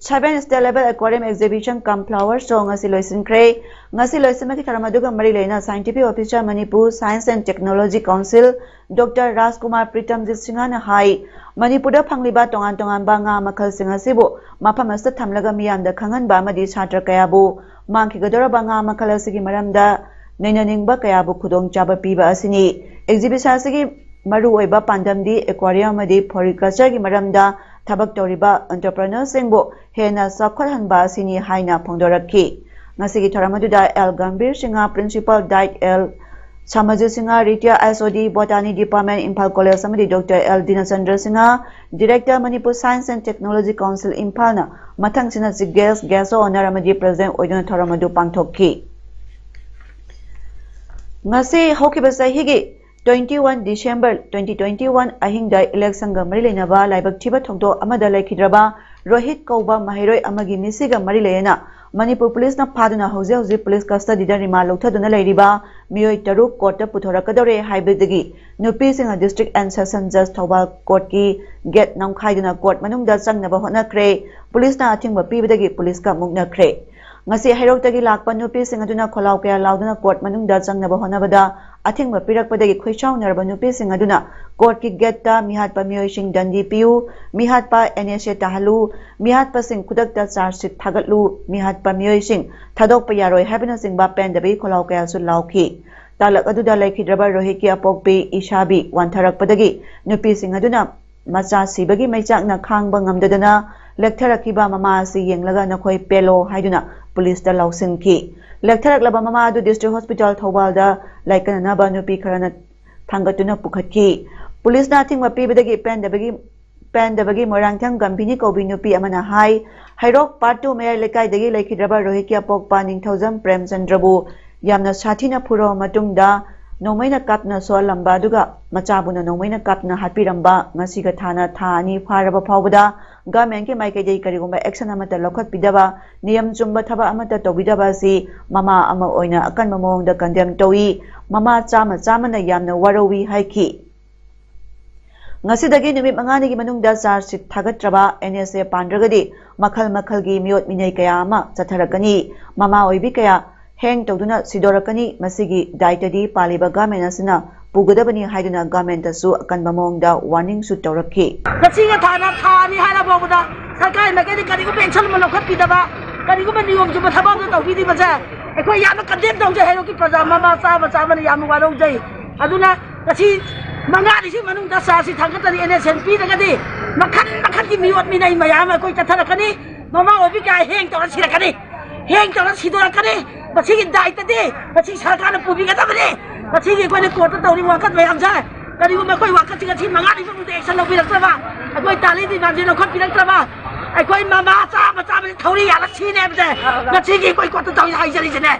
seven State Level Aquarium Exhibition cum Flower Show ꯉꯁꯤ ꯂꯣꯏꯁꯤꯟꯈ꯭ꯔꯦ꯫ ꯉꯁꯤ ꯂꯣꯏꯁꯤꯟꯕꯒꯤ ꯊꯧꯔꯝ ꯑꯗꯨꯒ ꯃꯔꯤ ꯂꯩꯅ Scientific Officer Manipur Science and Technology Council doctor Rajkumar Pritamjit ꯁꯤꯡꯍꯅ ꯍꯥꯏ, ꯃꯅꯤꯄꯨꯔꯗ ꯐꯪꯂꯤꯕ ꯇꯣꯉꯥꯟ ꯇꯣꯉꯥꯟꯕ ꯉꯥ ꯃꯈꯜꯁꯤꯡ ꯑꯁꯤꯕꯨ ꯃꯐꯝ ꯑꯁꯤꯗ ꯊꯝꯂꯒ ꯃꯤꯌꯥꯝꯗ ꯈꯪꯍꯟꯕ ꯑꯃꯗꯤ ꯁꯥꯇ꯭ꯔ ꯀꯌꯥꯕꯨ ꯃꯥꯡꯈꯤꯒꯗꯧꯔꯕ ꯉꯥ ꯃꯈꯜ ꯑꯁꯤꯒꯤ ꯃꯔꯝꯗ ꯅꯩꯅꯅꯤꯡꯕ ꯀꯌꯥꯕꯨ ꯈꯨꯗꯣꯡꯆꯥꯕ ꯄꯤꯕ ꯑꯁꯤꯅꯤ꯫ Exhibition ꯑꯁꯤꯒꯤ ꯃꯔꯨꯑꯣꯏꯕ ꯄꯥꯟꯗꯝꯗꯤ aquarium ꯑꯃꯗꯤ floriculture ꯒꯤ ꯃꯔꯝꯗ ꯊꯕꯛ ꯇꯧꯔꯤꯕ entrepreneur ꯁꯤꯡꯕꯨ ꯍꯦꯟꯅ ꯆꯥꯎꯈꯠꯍꯟꯕ ꯑꯁꯤꯅꯤ ꯍꯥꯏꯅ ꯐꯣꯡꯗꯣꯔꯛꯈꯤ꯫ ꯉꯁꯤꯒꯤ ꯊꯧꯔꯝ ꯑꯗꯨꯗ L Gambhir Singh, Principal Diet L Samjit Singh, retired S O D, Botany Department, Imphal College ꯑꯃꯗꯤ doctor L Dinachandra Singh, Director, Manipur Science and Technology Council, ꯏꯝꯐꯥꯜꯅ ꯃꯊꯪꯁꯤꯠꯅ chief guest, guest of honour ꯑꯃꯗꯤ president ꯑꯣꯏꯗꯨꯅ ꯊꯧꯔꯝ ꯑꯗꯨ ꯄꯥꯡꯊꯣꯛꯈꯤ꯫ ꯉꯁꯤ ꯍꯧꯈꯤꯕ ꯆꯍꯤꯒꯤ twenty one December twenty twenty one ꯑꯍꯤꯡꯗ election ꯒ ꯃꯔꯤ ꯂꯩꯅꯕ ꯂꯥꯏꯕꯛ ꯊꯤꯕ ꯊꯧꯗꯣꯛ ꯑꯃꯗ ꯂꯩꯈꯤꯗ꯭ꯔꯕ ꯔꯣꯍꯤꯠ ꯀꯧꯕ ꯃꯍꯩꯔꯣꯏ ꯑꯃꯒꯤ ꯃꯤꯁꯤꯒ ꯃꯔꯤ ꯂꯩꯅꯅ ꯃꯅꯤꯄꯨꯔ police ꯅ ꯐꯥꯗꯨꯅ ꯍꯧꯖꯤꯛ ꯍꯧꯖꯤꯛ police custody ꯗ remand ꯂꯧꯊꯗꯨꯅ ꯂꯩꯔꯤꯕ ꯃꯤꯑꯣꯏ ꯇꯔꯨꯛ court ꯇ ꯄꯨꯊꯣꯔꯛꯀꯗꯧꯔꯦ ꯍꯥꯏꯕꯗꯒꯤ ꯅꯨꯄꯤꯁꯤꯡꯅ District and Session Judge Thoubal court ꯀꯤ gate ꯅꯝꯈꯥꯏꯗꯨꯅ court ꯃꯅꯨꯡꯗ ꯆꯪꯅꯕ ꯍꯣꯠꯅꯈ꯭ꯔꯦ꯫ Police ꯅ ꯑꯊꯤꯡꯕ ꯄꯤꯕꯗꯒꯤ police ꯀ ꯃꯨꯛꯅꯈ꯭ꯔꯦ꯫ ꯉꯁꯤ ꯍꯩꯔꯣꯛꯇꯒꯤ ꯂꯥꯛꯄ ꯅꯨꯄꯤꯁꯤꯡ ꯑꯗꯨꯅ ꯈꯣꯜꯂꯥꯎ ꯀꯌꯥ ꯂꯥꯎꯗꯨꯅ court ꯃꯅꯨꯡꯗ ꯆꯪꯅꯕ ꯍꯣꯠꯅꯕꯗ ꯑꯊꯤꯡꯕ ꯄꯤꯔꯛꯄꯗꯒꯤ ꯈꯣꯏꯁꯥꯎꯅꯔꯕ ꯅꯨꯄꯤꯁꯤꯡ ꯑꯗꯨꯅ ꯀꯣꯔꯠꯀꯤ ꯒꯦꯠꯇ ꯃꯤꯍꯥꯠꯄ ꯃꯤꯑꯣꯏꯁꯤꯡ ꯗꯟꯗꯤ ꯄꯤꯌꯨ, ꯃꯤꯍꯥꯠꯄ ꯑꯦꯟ ꯑꯦꯁ ꯑꯦ ꯇꯥꯍꯜꯂꯨ, ꯃꯤꯍꯥꯠꯄꯁꯤꯡ ꯈꯨꯗꯛꯇ ꯆꯥꯔꯖ ꯁꯤꯠ ꯊꯥꯒꯠꯂꯨ, ꯃꯤꯍꯥꯠꯄ ꯃꯤꯑꯣꯏꯁꯤꯡ ꯊꯥꯗꯣꯛꯄ ꯌꯥꯔꯣꯏ ꯍꯥꯏꯕꯅꯆꯤꯡꯕ ꯄꯦꯟꯗꯕꯒꯤ ꯈꯣꯜꯂꯥꯎ ꯀꯌꯥꯁꯨ ꯂꯥꯎꯈꯤ꯫ ꯇꯥꯂꯛ ꯑꯗꯨꯗ ꯂꯩꯈꯤꯗ꯭ꯔꯕ ꯔꯣꯍꯤꯠꯀꯤ ꯑꯄꯣꯛꯄꯤ ꯏꯁꯥꯕꯤ ꯋꯥꯟꯊꯔꯛꯄꯗꯒꯤ ꯅꯨꯄꯤꯁꯤꯡ ꯑꯗꯨꯅ ꯃꯆꯥ ꯁꯤꯕꯒꯤ ꯃꯩꯆꯥꯛꯅ ꯈꯥꯡꯕ ꯉꯝꯗꯗꯅ ꯂꯦꯛꯊꯔꯛꯈꯤꯕ ꯃꯃꯥ ꯑꯁꯤ ꯌꯦꯡꯂꯒ "ꯅꯈꯣꯏ ꯄꯦꯜꯂꯣ" ꯍꯥꯏꯗꯨꯅ ꯄꯨꯂꯤꯁꯇ ꯂꯥꯎꯁꯤꯟꯈꯤ꯫ ꯂꯦꯛꯊꯔꯛꯂꯕ ꯃꯃꯥ ꯑꯗꯨ ꯗꯤꯁꯇ꯭ꯔꯤꯛ ꯍꯣꯁꯄꯤꯇꯥꯜ ꯊꯧꯕꯥꯜꯗ ꯂꯥꯏꯀꯠꯅꯅꯕ ꯅꯨꯄꯤ ꯈꯔꯅ ꯊꯥꯡꯒꯠꯇꯨꯅ ꯄꯨꯈꯠꯈꯤ꯫ ꯄꯨꯂꯤꯁꯅ ꯑꯊꯤꯡꯕ ꯄꯤꯕꯗꯒꯤ ꯄꯦꯟꯗꯕꯒꯤ ꯄꯦꯟꯗꯕꯒꯤ ꯃꯣꯏꯔꯥꯡꯊꯦꯝ ꯒꯝꯚꯤꯅꯤ ꯀꯧꯕꯤ ꯅꯨꯄꯤ ꯑꯃꯅ ꯍꯥꯏ, ꯍꯩꯔꯣꯛ ꯄꯥꯔꯠ ꯇꯨ ꯃꯌꯥꯏ ꯂꯩꯀꯥꯏꯗꯒꯤ ꯂꯩꯈꯤꯗ꯭ꯔꯕ ꯔꯣꯍꯤꯠꯀꯤ ꯑꯄꯣꯛꯄ ꯅꯤꯡꯊꯧꯖꯝ ꯄ꯭ꯔꯦꯝꯆꯟꯗ꯭ꯔꯕꯨ ꯌꯥꯝꯅ ꯁꯥꯊꯤꯅ ꯐꯨꯔꯕ ꯃꯇꯨꯡꯗ ꯅꯣꯡꯃꯩꯅ ꯀꯥꯞꯇꯨꯅ ꯁꯣꯛꯍꯜꯂꯝꯕ ꯑꯗꯨꯒ ꯃꯆꯥꯕꯨꯅ ꯅꯣꯡꯃꯩꯅ ꯀꯥꯞꯇꯨꯅ ꯍꯥꯠꯄꯤꯔꯝꯕ ꯉꯁꯤꯒ ꯊꯥꯅ ꯊꯥ ꯑꯅꯤ ꯐꯥꯔꯕ ꯐꯥꯎꯕꯗ ꯒꯚꯔꯟꯃꯦꯟꯠꯀꯤ ꯃꯥꯏꯀꯩꯗꯒꯤ ꯀꯔꯤꯒꯨꯝꯕ ꯑꯦꯛꯁꯟ ꯑꯃꯠꯇ ꯂꯧꯈꯠꯄꯤꯗꯕ, ꯅꯤꯌꯝ ꯆꯨꯝꯕ ꯊꯕꯛ ꯑꯃꯠꯇ ꯇꯧꯕꯤꯗꯕ ꯑꯁꯤ ꯃꯃꯥ ꯑꯃ ꯑꯣꯏꯅ ꯑꯀꯟꯕ ꯃꯑꯣꯡꯗ ꯀꯟꯗꯦꯝ ꯇꯧꯏ꯫ ꯃꯃꯥ ꯆꯥꯝꯃ ꯆꯥꯝꯃꯅ ꯌꯥꯝꯅ ꯋꯥꯔꯧꯏ ꯍꯥꯏꯈꯤ꯫ ꯉꯁꯤꯗꯒꯤ ꯅꯨꯃꯤꯠ ꯃꯉꯥꯅꯤꯒꯤ ꯃꯅꯨꯡꯗ ꯆꯥꯔꯖ ꯁꯤꯠ ꯊꯥꯒꯠꯇ꯭ꯔꯕ ꯑꯦꯟ ꯑꯦꯁ ꯑꯦ ꯄꯥꯟꯗ꯭ꯔꯒꯗꯤ ꯃꯈꯜ ꯃꯈꯜꯒꯤ ꯃꯤꯑꯣꯠ ꯃꯤꯅꯩ ꯀꯌꯥ ꯑꯃ ꯆꯠꯊꯔꯛꯀꯅꯤ꯫ ꯃꯃꯥ ꯑꯣꯏꯕꯤ ꯀꯌꯥ ꯍꯦꯡ ꯇꯧꯗꯨꯅ ꯁꯤꯗꯣꯔꯛꯀꯅꯤ꯫ ꯃꯁꯤꯒꯤ ꯗꯥꯏꯇꯗꯤ ꯄꯥꯜꯂꯤꯕ ꯒꯚꯔꯟꯃꯦꯟꯠ ꯑꯁꯤꯅ ꯄꯨꯒꯗꯕꯅꯤ ꯍꯥꯏꯗꯨꯅ ꯒꯚꯔꯟꯃꯦꯟꯠꯇꯁꯨ ꯑꯀꯟꯕ ꯃꯑꯣꯡꯗ ꯋꯥꯔꯅꯤꯡꯁꯨ ꯇꯧꯔꯛꯈꯤ꯫ ꯉꯁꯤꯒ ꯊꯥꯅ ꯊꯥ ꯑꯅꯤ ꯍꯥꯏꯔ ꯐꯥꯎꯕꯗ ꯁꯔꯀꯥꯔ ꯃꯥꯏꯀꯩꯗꯒꯤ ꯀꯔꯤꯒꯨꯝꯕ ꯑꯦꯛꯁꯟ ꯑꯃ ꯂꯧꯈꯠꯄꯤꯗꯕ, ꯀꯔꯤꯒꯨꯝꯕ ꯅꯤꯌꯣꯝ ꯆꯨꯝꯕ ꯊꯕꯛ ꯑꯃ ꯇꯧꯕꯤꯗꯕꯁꯦ ꯑꯩꯈꯣꯏ ꯌꯥꯝꯅ ꯀꯟꯗꯦꯝ ꯇꯧꯖꯩ꯫ ꯍꯩꯔꯣꯛꯀꯤ ꯄ꯭ꯔꯖꯥ ꯃꯃꯥ ꯆꯥꯝꯃ ꯆꯥꯝꯃꯅ ꯌꯥꯝꯅ ꯋꯥꯔꯧꯖꯩ꯫ ꯑꯗꯨꯅ ꯉꯁꯤ ꯃꯉꯥꯅꯤꯁꯤ ꯃꯅꯨꯡꯗ ꯆꯥꯔꯖ ꯁꯤꯠ ꯊꯥꯡꯒꯠꯇ꯭ꯔꯗꯤ, ꯑꯦꯟ ꯑꯦꯁ ꯑꯦꯟ ꯄꯤꯗ꯭ꯔꯒꯗꯤ ꯃꯈꯜ ꯃꯈꯜꯒꯤ ꯃꯤꯑꯣꯠ ꯃꯤꯅꯩ ꯃꯌꯥꯝ ꯑꯃ ꯑꯩꯈꯣꯏ ꯆꯠꯊꯔꯛꯀꯅꯤ꯫ ꯃꯃꯥ ꯑꯣꯏꯕꯤ ꯀꯌꯥ ꯍꯦꯡ ꯇꯧꯔ ꯁꯤꯔꯛꯀꯅꯤ, ꯍꯦꯡ ꯇꯧꯔ ꯁꯤꯗꯣꯔꯛꯀꯅꯤ꯫ ꯃꯁꯤꯒꯤ ꯗꯥꯏꯇꯗꯤ ꯃꯁꯤ ꯁꯔꯀꯥꯔꯅ ꯄꯨꯕꯤꯒꯗꯕꯅꯤ꯫ ꯃꯁꯤꯒꯤ ꯑꯩꯈꯣꯏꯅ ꯀꯣꯔꯠꯇ ꯇꯧꯔꯤꯕ ꯋꯥꯀꯠ ꯃꯌꯥꯝꯁꯦ, ꯀꯔꯤꯒꯨꯝꯕ ꯑꯩꯈꯣꯏ ꯋꯥꯀꯠꯁꯤꯡ ꯑꯁꯤ ꯃꯉꯥꯅꯤ ꯃꯅꯨꯡꯗ ꯑꯦꯛꯁꯟ ꯂꯧꯕꯤꯔꯛꯇ꯭ꯔꯕ, ꯑꯩꯈꯣꯏ ꯇꯥꯂꯤ ꯗꯤꯃꯥꯟꯁꯦ ꯂꯧꯈꯠꯄꯤꯔꯛꯇ꯭ꯔꯕ, ꯑꯩꯈꯣꯏ ꯃꯃꯥ ꯆꯥꯝꯃ ꯆꯥꯝꯃꯁꯦ ꯊꯧꯔꯤ ꯌꯥꯜꯂ ꯁꯤꯅꯦ ꯍꯥꯏꯕꯁꯦ ꯉꯁꯤꯒꯤ ꯑꯩꯈꯣꯏ ꯀꯣꯔꯠꯇ ꯇꯧꯔꯤ ꯍꯥꯏꯖꯔꯤꯁꯤꯅꯦ꯫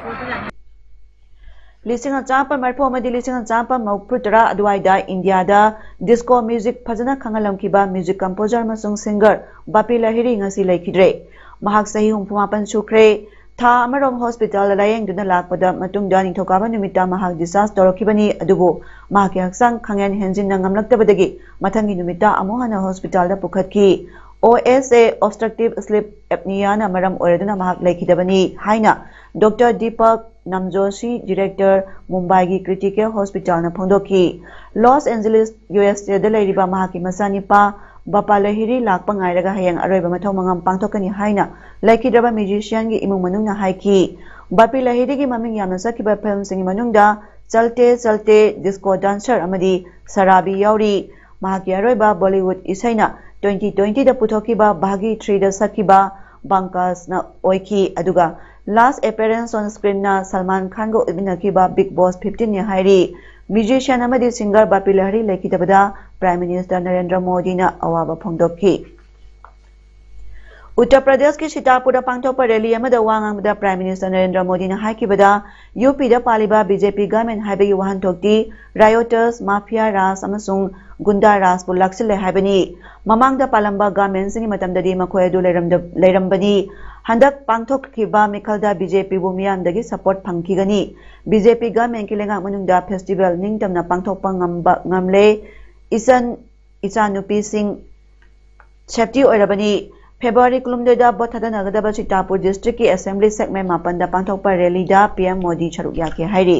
ꯂꯤꯁꯤꯡ ꯑꯃ ꯆꯥꯃꯥꯄꯟ ꯃꯔꯤꯐꯨ ꯑꯃꯗꯤ ꯂꯤꯁꯤꯡ ꯑꯃ ꯆꯥꯃꯥꯄꯟ ꯃꯔꯤꯐꯨ ꯇꯔꯥ ꯑꯗꯨꯋꯥꯏꯗ ꯏꯟꯗꯤꯌꯥꯗ ꯗꯤꯁꯀꯣ ꯃ꯭ꯌꯨꯖꯤꯛ ꯐꯖꯅ ꯈꯪꯍꯜꯂꯝꯈꯤꯕ ꯃ꯭ꯌꯨꯖꯤꯛ ꯀꯝꯄꯣꯖꯔ ꯑꯃꯁꯨꯡ ꯁꯤꯡꯒꯔ ꯕꯥꯄꯤ ꯂꯍꯤꯔꯤ ꯉꯁꯤ ꯂꯩꯈꯤꯗ꯭ꯔꯦ꯫ ꯃꯍꯥꯛ ꯆꯍꯤ ꯍꯨꯝꯐꯨ ꯃꯥꯄꯟ ꯁꯨꯈ꯭ꯔꯦ꯫ ꯊꯥ ꯑꯃꯔꯣꯝ ꯍꯣꯁꯄꯤꯇꯥꯜꯗ ꯂꯥꯌꯦꯡꯗꯨꯅ ꯂꯥꯛꯄꯗ ꯃꯇꯨꯡꯗ ꯅꯤꯡꯊꯧꯀꯥꯕ ꯅꯨꯃꯤꯠꯇ ꯃꯍꯥꯛ ꯗꯤꯁꯆꯥꯔꯖ ꯇꯧꯔꯛꯈꯤꯕꯅꯤ, ꯑꯗꯨꯕꯨ ꯃꯍꯥꯛꯀꯤ ꯍꯛꯆꯥꯡ ꯈꯪꯍꯦꯟ ꯍꯦꯟꯖꯤꯟꯅ ꯉꯝꯂꯛꯇꯕꯗꯒꯤ ꯃꯊꯪꯒꯤ ꯅꯨꯃꯤꯠꯇ ꯑꯃꯨꯛ ꯍꯟꯅ ꯍꯣꯁꯄꯤꯇꯥꯜꯗ ꯄꯨꯈꯠꯈꯤ꯫ OSA, obstructive sleep apneaꯅ ꯃꯔꯝ ꯑꯣꯏꯔꯗꯨꯅ ꯃꯍꯥꯛ ꯂꯩꯈꯤꯗꯕꯅꯤ ꯍꯥꯏꯅ ꯗꯣꯛꯇꯔ ꯗꯤꯄꯛ ꯅꯝꯖꯣꯁꯤ, ꯗꯤꯔꯦꯛꯇꯔ, ꯃꯨꯝꯕꯥꯏꯒꯤ ꯀ꯭ꯔꯤꯇꯤꯀꯦꯜ ꯍꯣꯁꯄꯤꯇꯥꯜꯅ ꯐꯣꯡꯗꯣꯛꯈꯤ꯫ ꯂꯣꯁ ꯑꯦꯟꯖꯦꯂꯤꯁ, USAꯗ ꯂꯩꯔꯤꯕ ꯃꯍꯥꯛꯀꯤ ꯃꯆꯥꯅꯤꯄꯥ ꯕꯄꯥ ꯂꯍꯤꯔꯤ ꯂꯥꯛꯄ ꯉꯥꯏꯔꯒ ꯍꯌꯦꯡ ꯑꯔꯣꯏꯕ ꯃꯊꯧ ꯃꯉꯝ ꯄꯥꯡꯊꯣꯛꯀꯅꯤ ꯍꯥꯏꯅ ꯂꯩꯈꯤꯗ꯭ꯔꯕ musicianꯒꯤ ꯏꯃꯨꯡ ꯃꯅꯨꯡꯅ ꯍꯥꯏꯈꯤ꯫ ꯕꯄꯤ ꯂꯍꯤꯔꯤꯒꯤ ꯃꯃꯤꯡ ꯌꯥꯝꯅ ꯆꯠꯈꯤꯕ ꯐꯤꯜꯝꯁꯤꯡꯒꯤ ꯃꯅꯨꯡꯗ ꯆꯜꯇꯦ ꯆꯜꯇꯦ, ꯗꯤꯁꯀꯣ ꯗꯥꯟꯁꯔ ꯑꯃꯗꯤ ꯁꯔꯥꯕꯤ ꯌꯥꯎꯔꯤ꯫ ꯃꯍꯥꯛꯀꯤ ꯑꯔꯣꯏꯕ ꯕꯣꯂꯤꯋꯨꯗ ꯏꯁꯩꯅ twenty twentyꯗ ꯄꯨꯊꯣꯛꯈꯤꯕ ꯚꯥꯒꯤ threeꯗ ꯁꯛꯈꯤꯕ ꯕꯪꯀꯥꯁꯅ ꯑꯣꯏꯈꯤ, ꯑꯗꯨꯒ last appearance on screenꯅ Salman ꯈꯥꯟꯒ ꯎꯠꯃꯤꯟꯅꯈꯤꯕ Bigg Boss fifteenꯅꯤ ꯍꯥꯏꯔꯤ꯫ Musician ꯑꯃꯗꯤ singer ꯕꯥꯄꯤ ꯂꯍꯔꯤ ꯂꯩꯈꯤꯗꯕꯗ Prime Minister ꯅꯔꯦꯟꯗ꯭ꯔ ꯃꯣꯗꯤꯅ ꯑꯋꯥꯕ ꯐꯣꯡꯗꯣꯛꯈꯤ꯫ ꯎꯠꯇꯔ ꯄ꯭ꯔꯗꯦꯁꯀꯤ ꯁꯤꯇꯥꯄꯨꯔꯗ ꯄꯥꯡꯊꯣꯛꯄ ꯔꯦꯂꯤ ꯑꯃꯗ ꯋꯥ ꯉꯥꯡꯕꯗ Prime Minister ꯅꯔꯦꯟꯗ꯭ꯔ ꯃꯣꯗꯤꯅ ꯍꯥꯏꯈꯤꯕꯗ, UPꯗ ꯄꯥꯜꯂꯤꯕ BJP government ꯍꯥꯏꯕꯒꯤ ꯋꯥꯍꯟꯊꯣꯛꯇꯤ rioters, mafia ꯔꯥꯖ ꯑꯃꯁꯨꯡ ꯒꯨꯟꯗꯥ ꯔꯥꯖꯄꯨ ꯂꯥꯛꯁꯤꯜꯂꯦ ꯍꯥꯏꯕꯅꯤ꯫ ꯃꯃꯥꯡꯗ ꯄꯥꯜꯂꯝꯕ governmentꯁꯤꯡꯒꯤ ꯃꯇꯝꯗꯗꯤ ꯃꯈꯣꯏ ꯑꯗꯨ ꯂꯩꯔꯝꯗ-, ꯂꯩꯔꯝꯕꯅꯤ꯫ ꯍꯟꯗꯛ ꯄꯥꯡꯊꯣꯛꯈꯤꯕ ꯃꯤꯈꯜꯗ BJPꯕꯨ ꯃꯤꯌꯥꯝꯗꯒꯤ support ꯐꯪꯈꯤꯒꯅꯤ꯫ BJP governmentꯀꯤ ꯂꯩꯉꯥꯛ ꯃꯅꯨꯡꯗ festival ꯅꯤꯡꯇꯝꯅ ꯄꯥꯡꯊꯣꯛꯄ ꯉꯝꯕ, ꯉꯝꯂꯦ꯫ ꯏꯆꯟ ꯏꯆꯥꯅꯨꯄꯤꯁꯤꯡ safety ꯑꯣꯏꯔꯕꯅꯤ꯫ February ꯀꯨꯟꯍꯨꯝꯗꯣꯏꯗ vote ꯊꯥꯗꯅꯒꯗꯕ ꯁꯤꯇꯥꯄꯨꯔ districtꯀꯤ assembly segment ꯃꯥꯄꯟꯗ ꯄꯥꯡꯊꯣꯛꯄ rallyꯗ PM ꯃꯣꯗꯤ ꯁꯔꯨꯛ ꯌꯥꯈꯤ ꯍꯥꯏꯔꯤ꯫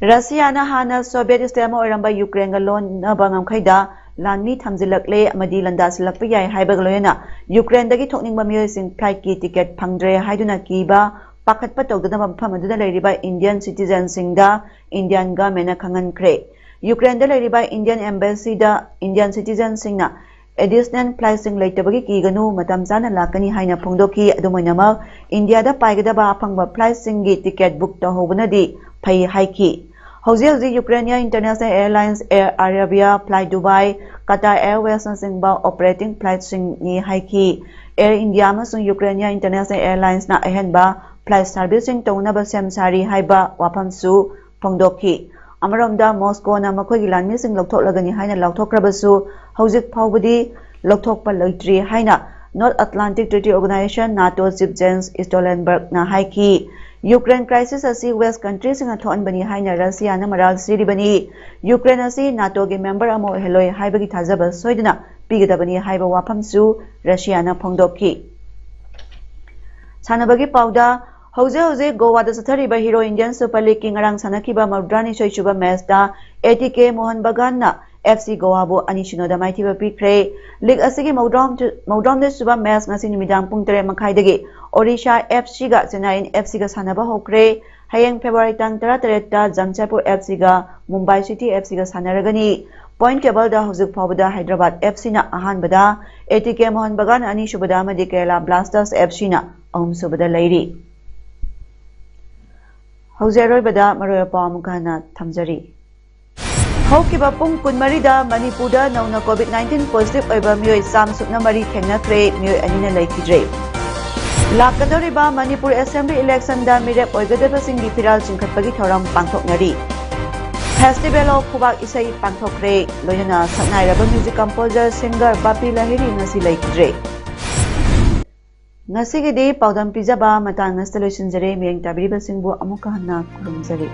ꯔꯁꯤꯌꯥꯅ ꯍꯥꯟꯅ Soviet state ꯑꯃ ꯑꯣꯏꯔꯝꯕ ꯌꯨꯀ꯭ꯔꯦꯟꯒ ꯂꯣꯟꯅꯕ ꯉꯝꯈꯩꯗ ꯂꯥꯟꯃꯤ ꯊꯝꯖꯤꯜꯂꯛꯂꯦ ꯑꯃꯗꯤ ꯂꯥꯟꯗꯥꯁꯤꯜꯂꯛꯄ ꯌꯥꯏ ꯍꯥꯏꯕꯒ ꯂꯣꯏꯅꯅ ꯌꯨꯀ꯭ꯔꯦꯟꯗꯒꯤ ꯊꯣꯛꯅꯤꯡꯕ ꯃꯤꯑꯣꯏꯁꯤꯡ flightꯀꯤ ticket ꯐꯪꯗ꯭ꯔꯦ ꯍꯥꯏꯗꯨꯅ ꯀꯤꯕ ꯄꯥꯈꯠꯄ ꯇꯧꯗꯅꯕ ꯃꯐꯝ ꯑꯗꯨꯗ ꯂꯩꯔꯤꯕ Indian citizenꯁꯤꯡꯗ Indian governmentꯅ ꯈꯪꯍꯟꯈ꯭ꯔꯦ꯫ ꯌꯨꯀ꯭ꯔꯦꯟꯗ ꯂꯩꯔꯤꯕ Indian embassyꯗ Indian citizenꯁꯤꯡꯅ additional flightꯁꯤꯡ ꯂꯩꯇꯕꯒꯤ ꯀꯤꯒꯅꯨ, ꯃꯇꯝ ꯆꯥꯅ ꯂꯥꯛꯀꯅꯤ ꯍꯥꯏꯅ ꯐꯣꯡꯗꯣꯛꯈꯤ꯫ ꯑꯗꯨꯝ ꯑꯣꯏꯅꯃꯛ, ꯏꯟꯗꯤꯌꯥꯗ ꯄꯥꯏꯒꯗꯕ ꯑꯐꯪꯕ flightꯁꯤꯡꯒꯤ ticket book ꯇꯧꯍꯧꯕꯅꯗꯤ ꯐꯩ ꯍꯥꯏꯈꯤ꯫ ꯍꯧꯖꯤꯛ ꯍꯧꯖꯤꯛ Ukrainian International Airlines, Air Arabia, Fly Dubai, Qatar Airwaysꯅꯆꯤꯡꯕ operating flightꯁꯤꯡꯅꯤ ꯍꯥꯏꯈꯤ꯫ Air India ꯑꯃꯁꯨꯡ Ukrainian International Airlinesꯅ ꯑꯍꯦꯟꯕ flight serviceꯁꯤꯡ ꯇꯧꯅꯕ ꯁꯦꯝ ꯁꯥꯔꯤ ꯍꯥꯏꯕ ꯋꯥꯐꯝꯁꯨ ꯐꯣꯡꯗꯣꯛꯈꯤ꯫ ꯑꯃꯔꯣꯝꯗ, ꯃꯣꯁꯀꯣꯅ ꯃꯈꯣꯏꯒꯤ ꯂꯥꯟꯃꯤꯁꯤꯡ ꯂꯧꯊꯣꯛꯂꯒꯅꯤ ꯍꯥꯏꯅ ꯂꯥꯎꯊꯣꯛꯈ꯭ꯔꯕꯁꯨ, ꯍꯧꯖꯤꯛ ꯐꯥꯎꯕꯗꯤ ꯂꯧꯊꯣꯛꯄ ꯂꯩꯇ꯭ꯔꯤ ꯍꯥꯏꯅ North Atlantic Treaty Organization, NATO chief Jens Stoltenbergꯅ ꯍꯥꯏꯈꯤ꯫ Ukraine crisis ꯑꯁꯤ West countryꯁꯤꯡꯅ ꯊꯣꯛꯍꯟꯕꯅꯤ ꯍꯥꯏꯅ ꯔꯁꯤꯌꯥꯅ ꯃꯔꯥꯜ ꯁꯤꯔꯤꯕꯅꯤ꯫ ꯌꯨꯀ꯭ꯔꯦꯟ ꯑꯁꯤ NATOꯒꯤ member ꯑꯃ ꯑꯣꯏꯍꯜꯂꯣꯏ ꯍꯥꯏꯕꯒꯤ ꯊꯥꯖꯕ ꯁꯣꯏꯗꯅ ꯄꯤꯒꯗꯕꯅꯤ ꯍꯥꯏꯕ ꯋꯥꯐꯝꯁꯨ ꯔꯁꯤꯌꯥꯅ ꯐꯣꯡꯗꯣꯛꯈꯤ꯫ ꯁꯥꯟꯅꯕꯒꯤ ꯄꯥꯎꯗ, ꯍꯧꯖꯤꯛ ꯍꯧꯖꯤꯛ ꯒꯣꯋꯥꯗ ꯆꯠꯊꯔꯤꯕ ꯍꯤꯔꯣ ꯏꯟꯗꯤꯌꯟ ꯁꯨꯄꯔ ꯂꯤꯒꯀꯤ ꯉꯔꯥꯡ ꯁꯥꯟꯅꯈꯤꯕ ꯃꯧꯗ꯭ꯔꯥꯅꯤꯊꯣꯏ ꯁꯨꯕ ꯃꯦꯆꯇ ꯑꯦ ꯇꯤ ꯀꯦ ꯃꯣꯍꯟ ꯕꯒꯥꯟꯅ ꯑꯦꯐ ꯁꯤ ꯒꯣꯋꯥꯕꯨ ꯑꯅꯤ ꯁꯤꯅꯣꯗ ꯃꯥꯏꯊꯤꯕ ꯄꯤꯈ꯭ꯔꯦ꯫ ꯂꯤꯒ ꯑꯁꯤꯒꯤ ꯃꯧꯗ꯭ꯔꯥꯍꯨꯝꯗꯣꯏ ꯁꯨꯕ ꯃꯦꯆ ꯉꯁꯤ ꯅꯨꯃꯤꯗꯥꯡ ꯄꯨꯡ ꯇꯔꯦꯠ ꯃꯈꯥꯏꯗꯒꯤ ꯑꯣꯔꯤꯁꯥ ꯑꯦꯐ ꯁꯤꯒ ꯆꯦꯟꯅꯥꯏ ꯑꯦꯐ ꯁꯤꯒ ꯁꯥꯟꯅꯕ ꯍꯧꯈ꯭ꯔꯦ꯫ ꯍꯌꯦꯡ ꯐꯦꯕ꯭ꯔꯨꯋꯥꯔꯤ ꯇꯥꯡ ꯇꯔꯥꯇꯔꯦꯠꯇ ꯖꯝꯁꯦꯗꯄꯨꯔ ꯑꯦꯐ ꯁꯤꯒ ꯃꯨꯝꯕꯥꯏ ꯁꯤꯇꯤ ꯑꯦꯐ ꯁꯤꯒ ꯁꯥꯟꯅꯔꯒꯅꯤ꯫ ꯄꯣꯏꯟꯠ ꯇꯦꯕꯜꯗ ꯍꯧꯖꯤꯛ ꯐꯥꯎꯕꯗ ꯍꯥꯏꯗ꯭ꯔꯕꯥꯗ ꯑꯦꯐ ꯁꯤꯅ ꯑꯍꯥꯟꯕꯗ, ꯑꯦ ꯇꯤ ꯀꯦ ꯃꯣꯍꯟ ꯕꯒꯥꯟ ꯑꯅꯤꯁꯨꯕꯗ ꯑꯃꯗꯤ ꯀꯦꯔꯂꯥ ꯕ꯭ꯂꯥꯁꯇꯔꯁ ꯑꯦꯐ ꯁꯤꯅ ꯑꯍꯨꯝꯁꯨꯕꯗ ꯂꯩꯔꯤ꯫ ꯍꯧꯖꯤꯛ ꯑꯔꯣꯏꯕꯗ ꯃꯔꯨꯑꯣꯏꯕ ꯄꯥꯎ ꯑꯃꯨꯛ ꯍꯟꯅ ꯊꯝꯖꯔꯤ꯫ ꯍꯧꯈꯤꯕ ꯄꯨꯡ ꯀꯨꯟꯃꯔꯤꯗ ꯃꯅꯤꯄꯨꯔꯗ ꯅꯧꯅ ꯀꯣꯚꯤꯗ ꯅꯥꯏꯟꯇꯤꯟ ꯄꯣꯖꯤꯇꯤꯚ ꯑꯣꯏꯕ ꯃꯤꯑꯣꯏ ꯆꯥꯝꯃ ꯁꯨꯞꯅ ꯃꯔꯤ ꯊꯦꯡꯅꯈ꯭ꯔꯦ, ꯃꯤꯑꯣꯏ ꯑꯅꯤꯅ ꯂꯩꯈꯤꯗ꯭ꯔꯦ꯫ ꯂꯥꯛꯀꯗꯧꯔꯤꯕ ꯃꯅꯤꯄꯨꯔ ꯑꯦꯁꯦꯝꯕ꯭ꯂꯤ ꯏꯂꯦꯛꯁꯟꯗ ꯃꯤꯔꯦꯞ ꯑꯣꯏꯒꯗꯕꯁꯤꯡꯒꯤ ꯐꯤꯔꯥꯜ ꯆꯤꯡꯈꯠꯄꯒꯤ ꯊꯧꯔꯝ ꯄꯥꯡꯊꯣꯛꯅꯔꯤ꯫ Festival of ꯈꯨꯕꯥꯛ ꯏꯁꯩ ꯄꯥꯡꯊꯣꯛꯈ꯭ꯔꯦ, ꯂꯣꯏꯅꯅ ꯁꯛꯅꯥꯏꯔꯕ ꯃ꯭ꯌꯨꯖꯤꯛ ꯀꯝꯄꯣꯖꯔ ꯁꯤꯡꯒꯔ ꯕꯥꯄꯤ ꯂꯍꯤꯔꯤ ꯉꯁꯤ ꯂꯩꯈꯤꯗ꯭ꯔꯦ꯫ ꯉꯁꯤꯒꯤꯗꯤ ꯄꯥꯎꯗꯝ ꯄꯤꯖꯕ ꯃꯇꯥꯡ ꯑꯁꯤꯗ ꯂꯣꯏꯁꯤꯟꯖꯔꯦ꯫ ꯃꯤꯠꯌꯦꯡ ꯇꯥꯕꯤꯔꯤꯕꯁꯤꯡꯕꯨ ꯑꯃꯨꯛꯀ ꯍꯟꯅ ꯈꯨꯔꯨꯝꯖꯔꯤ꯫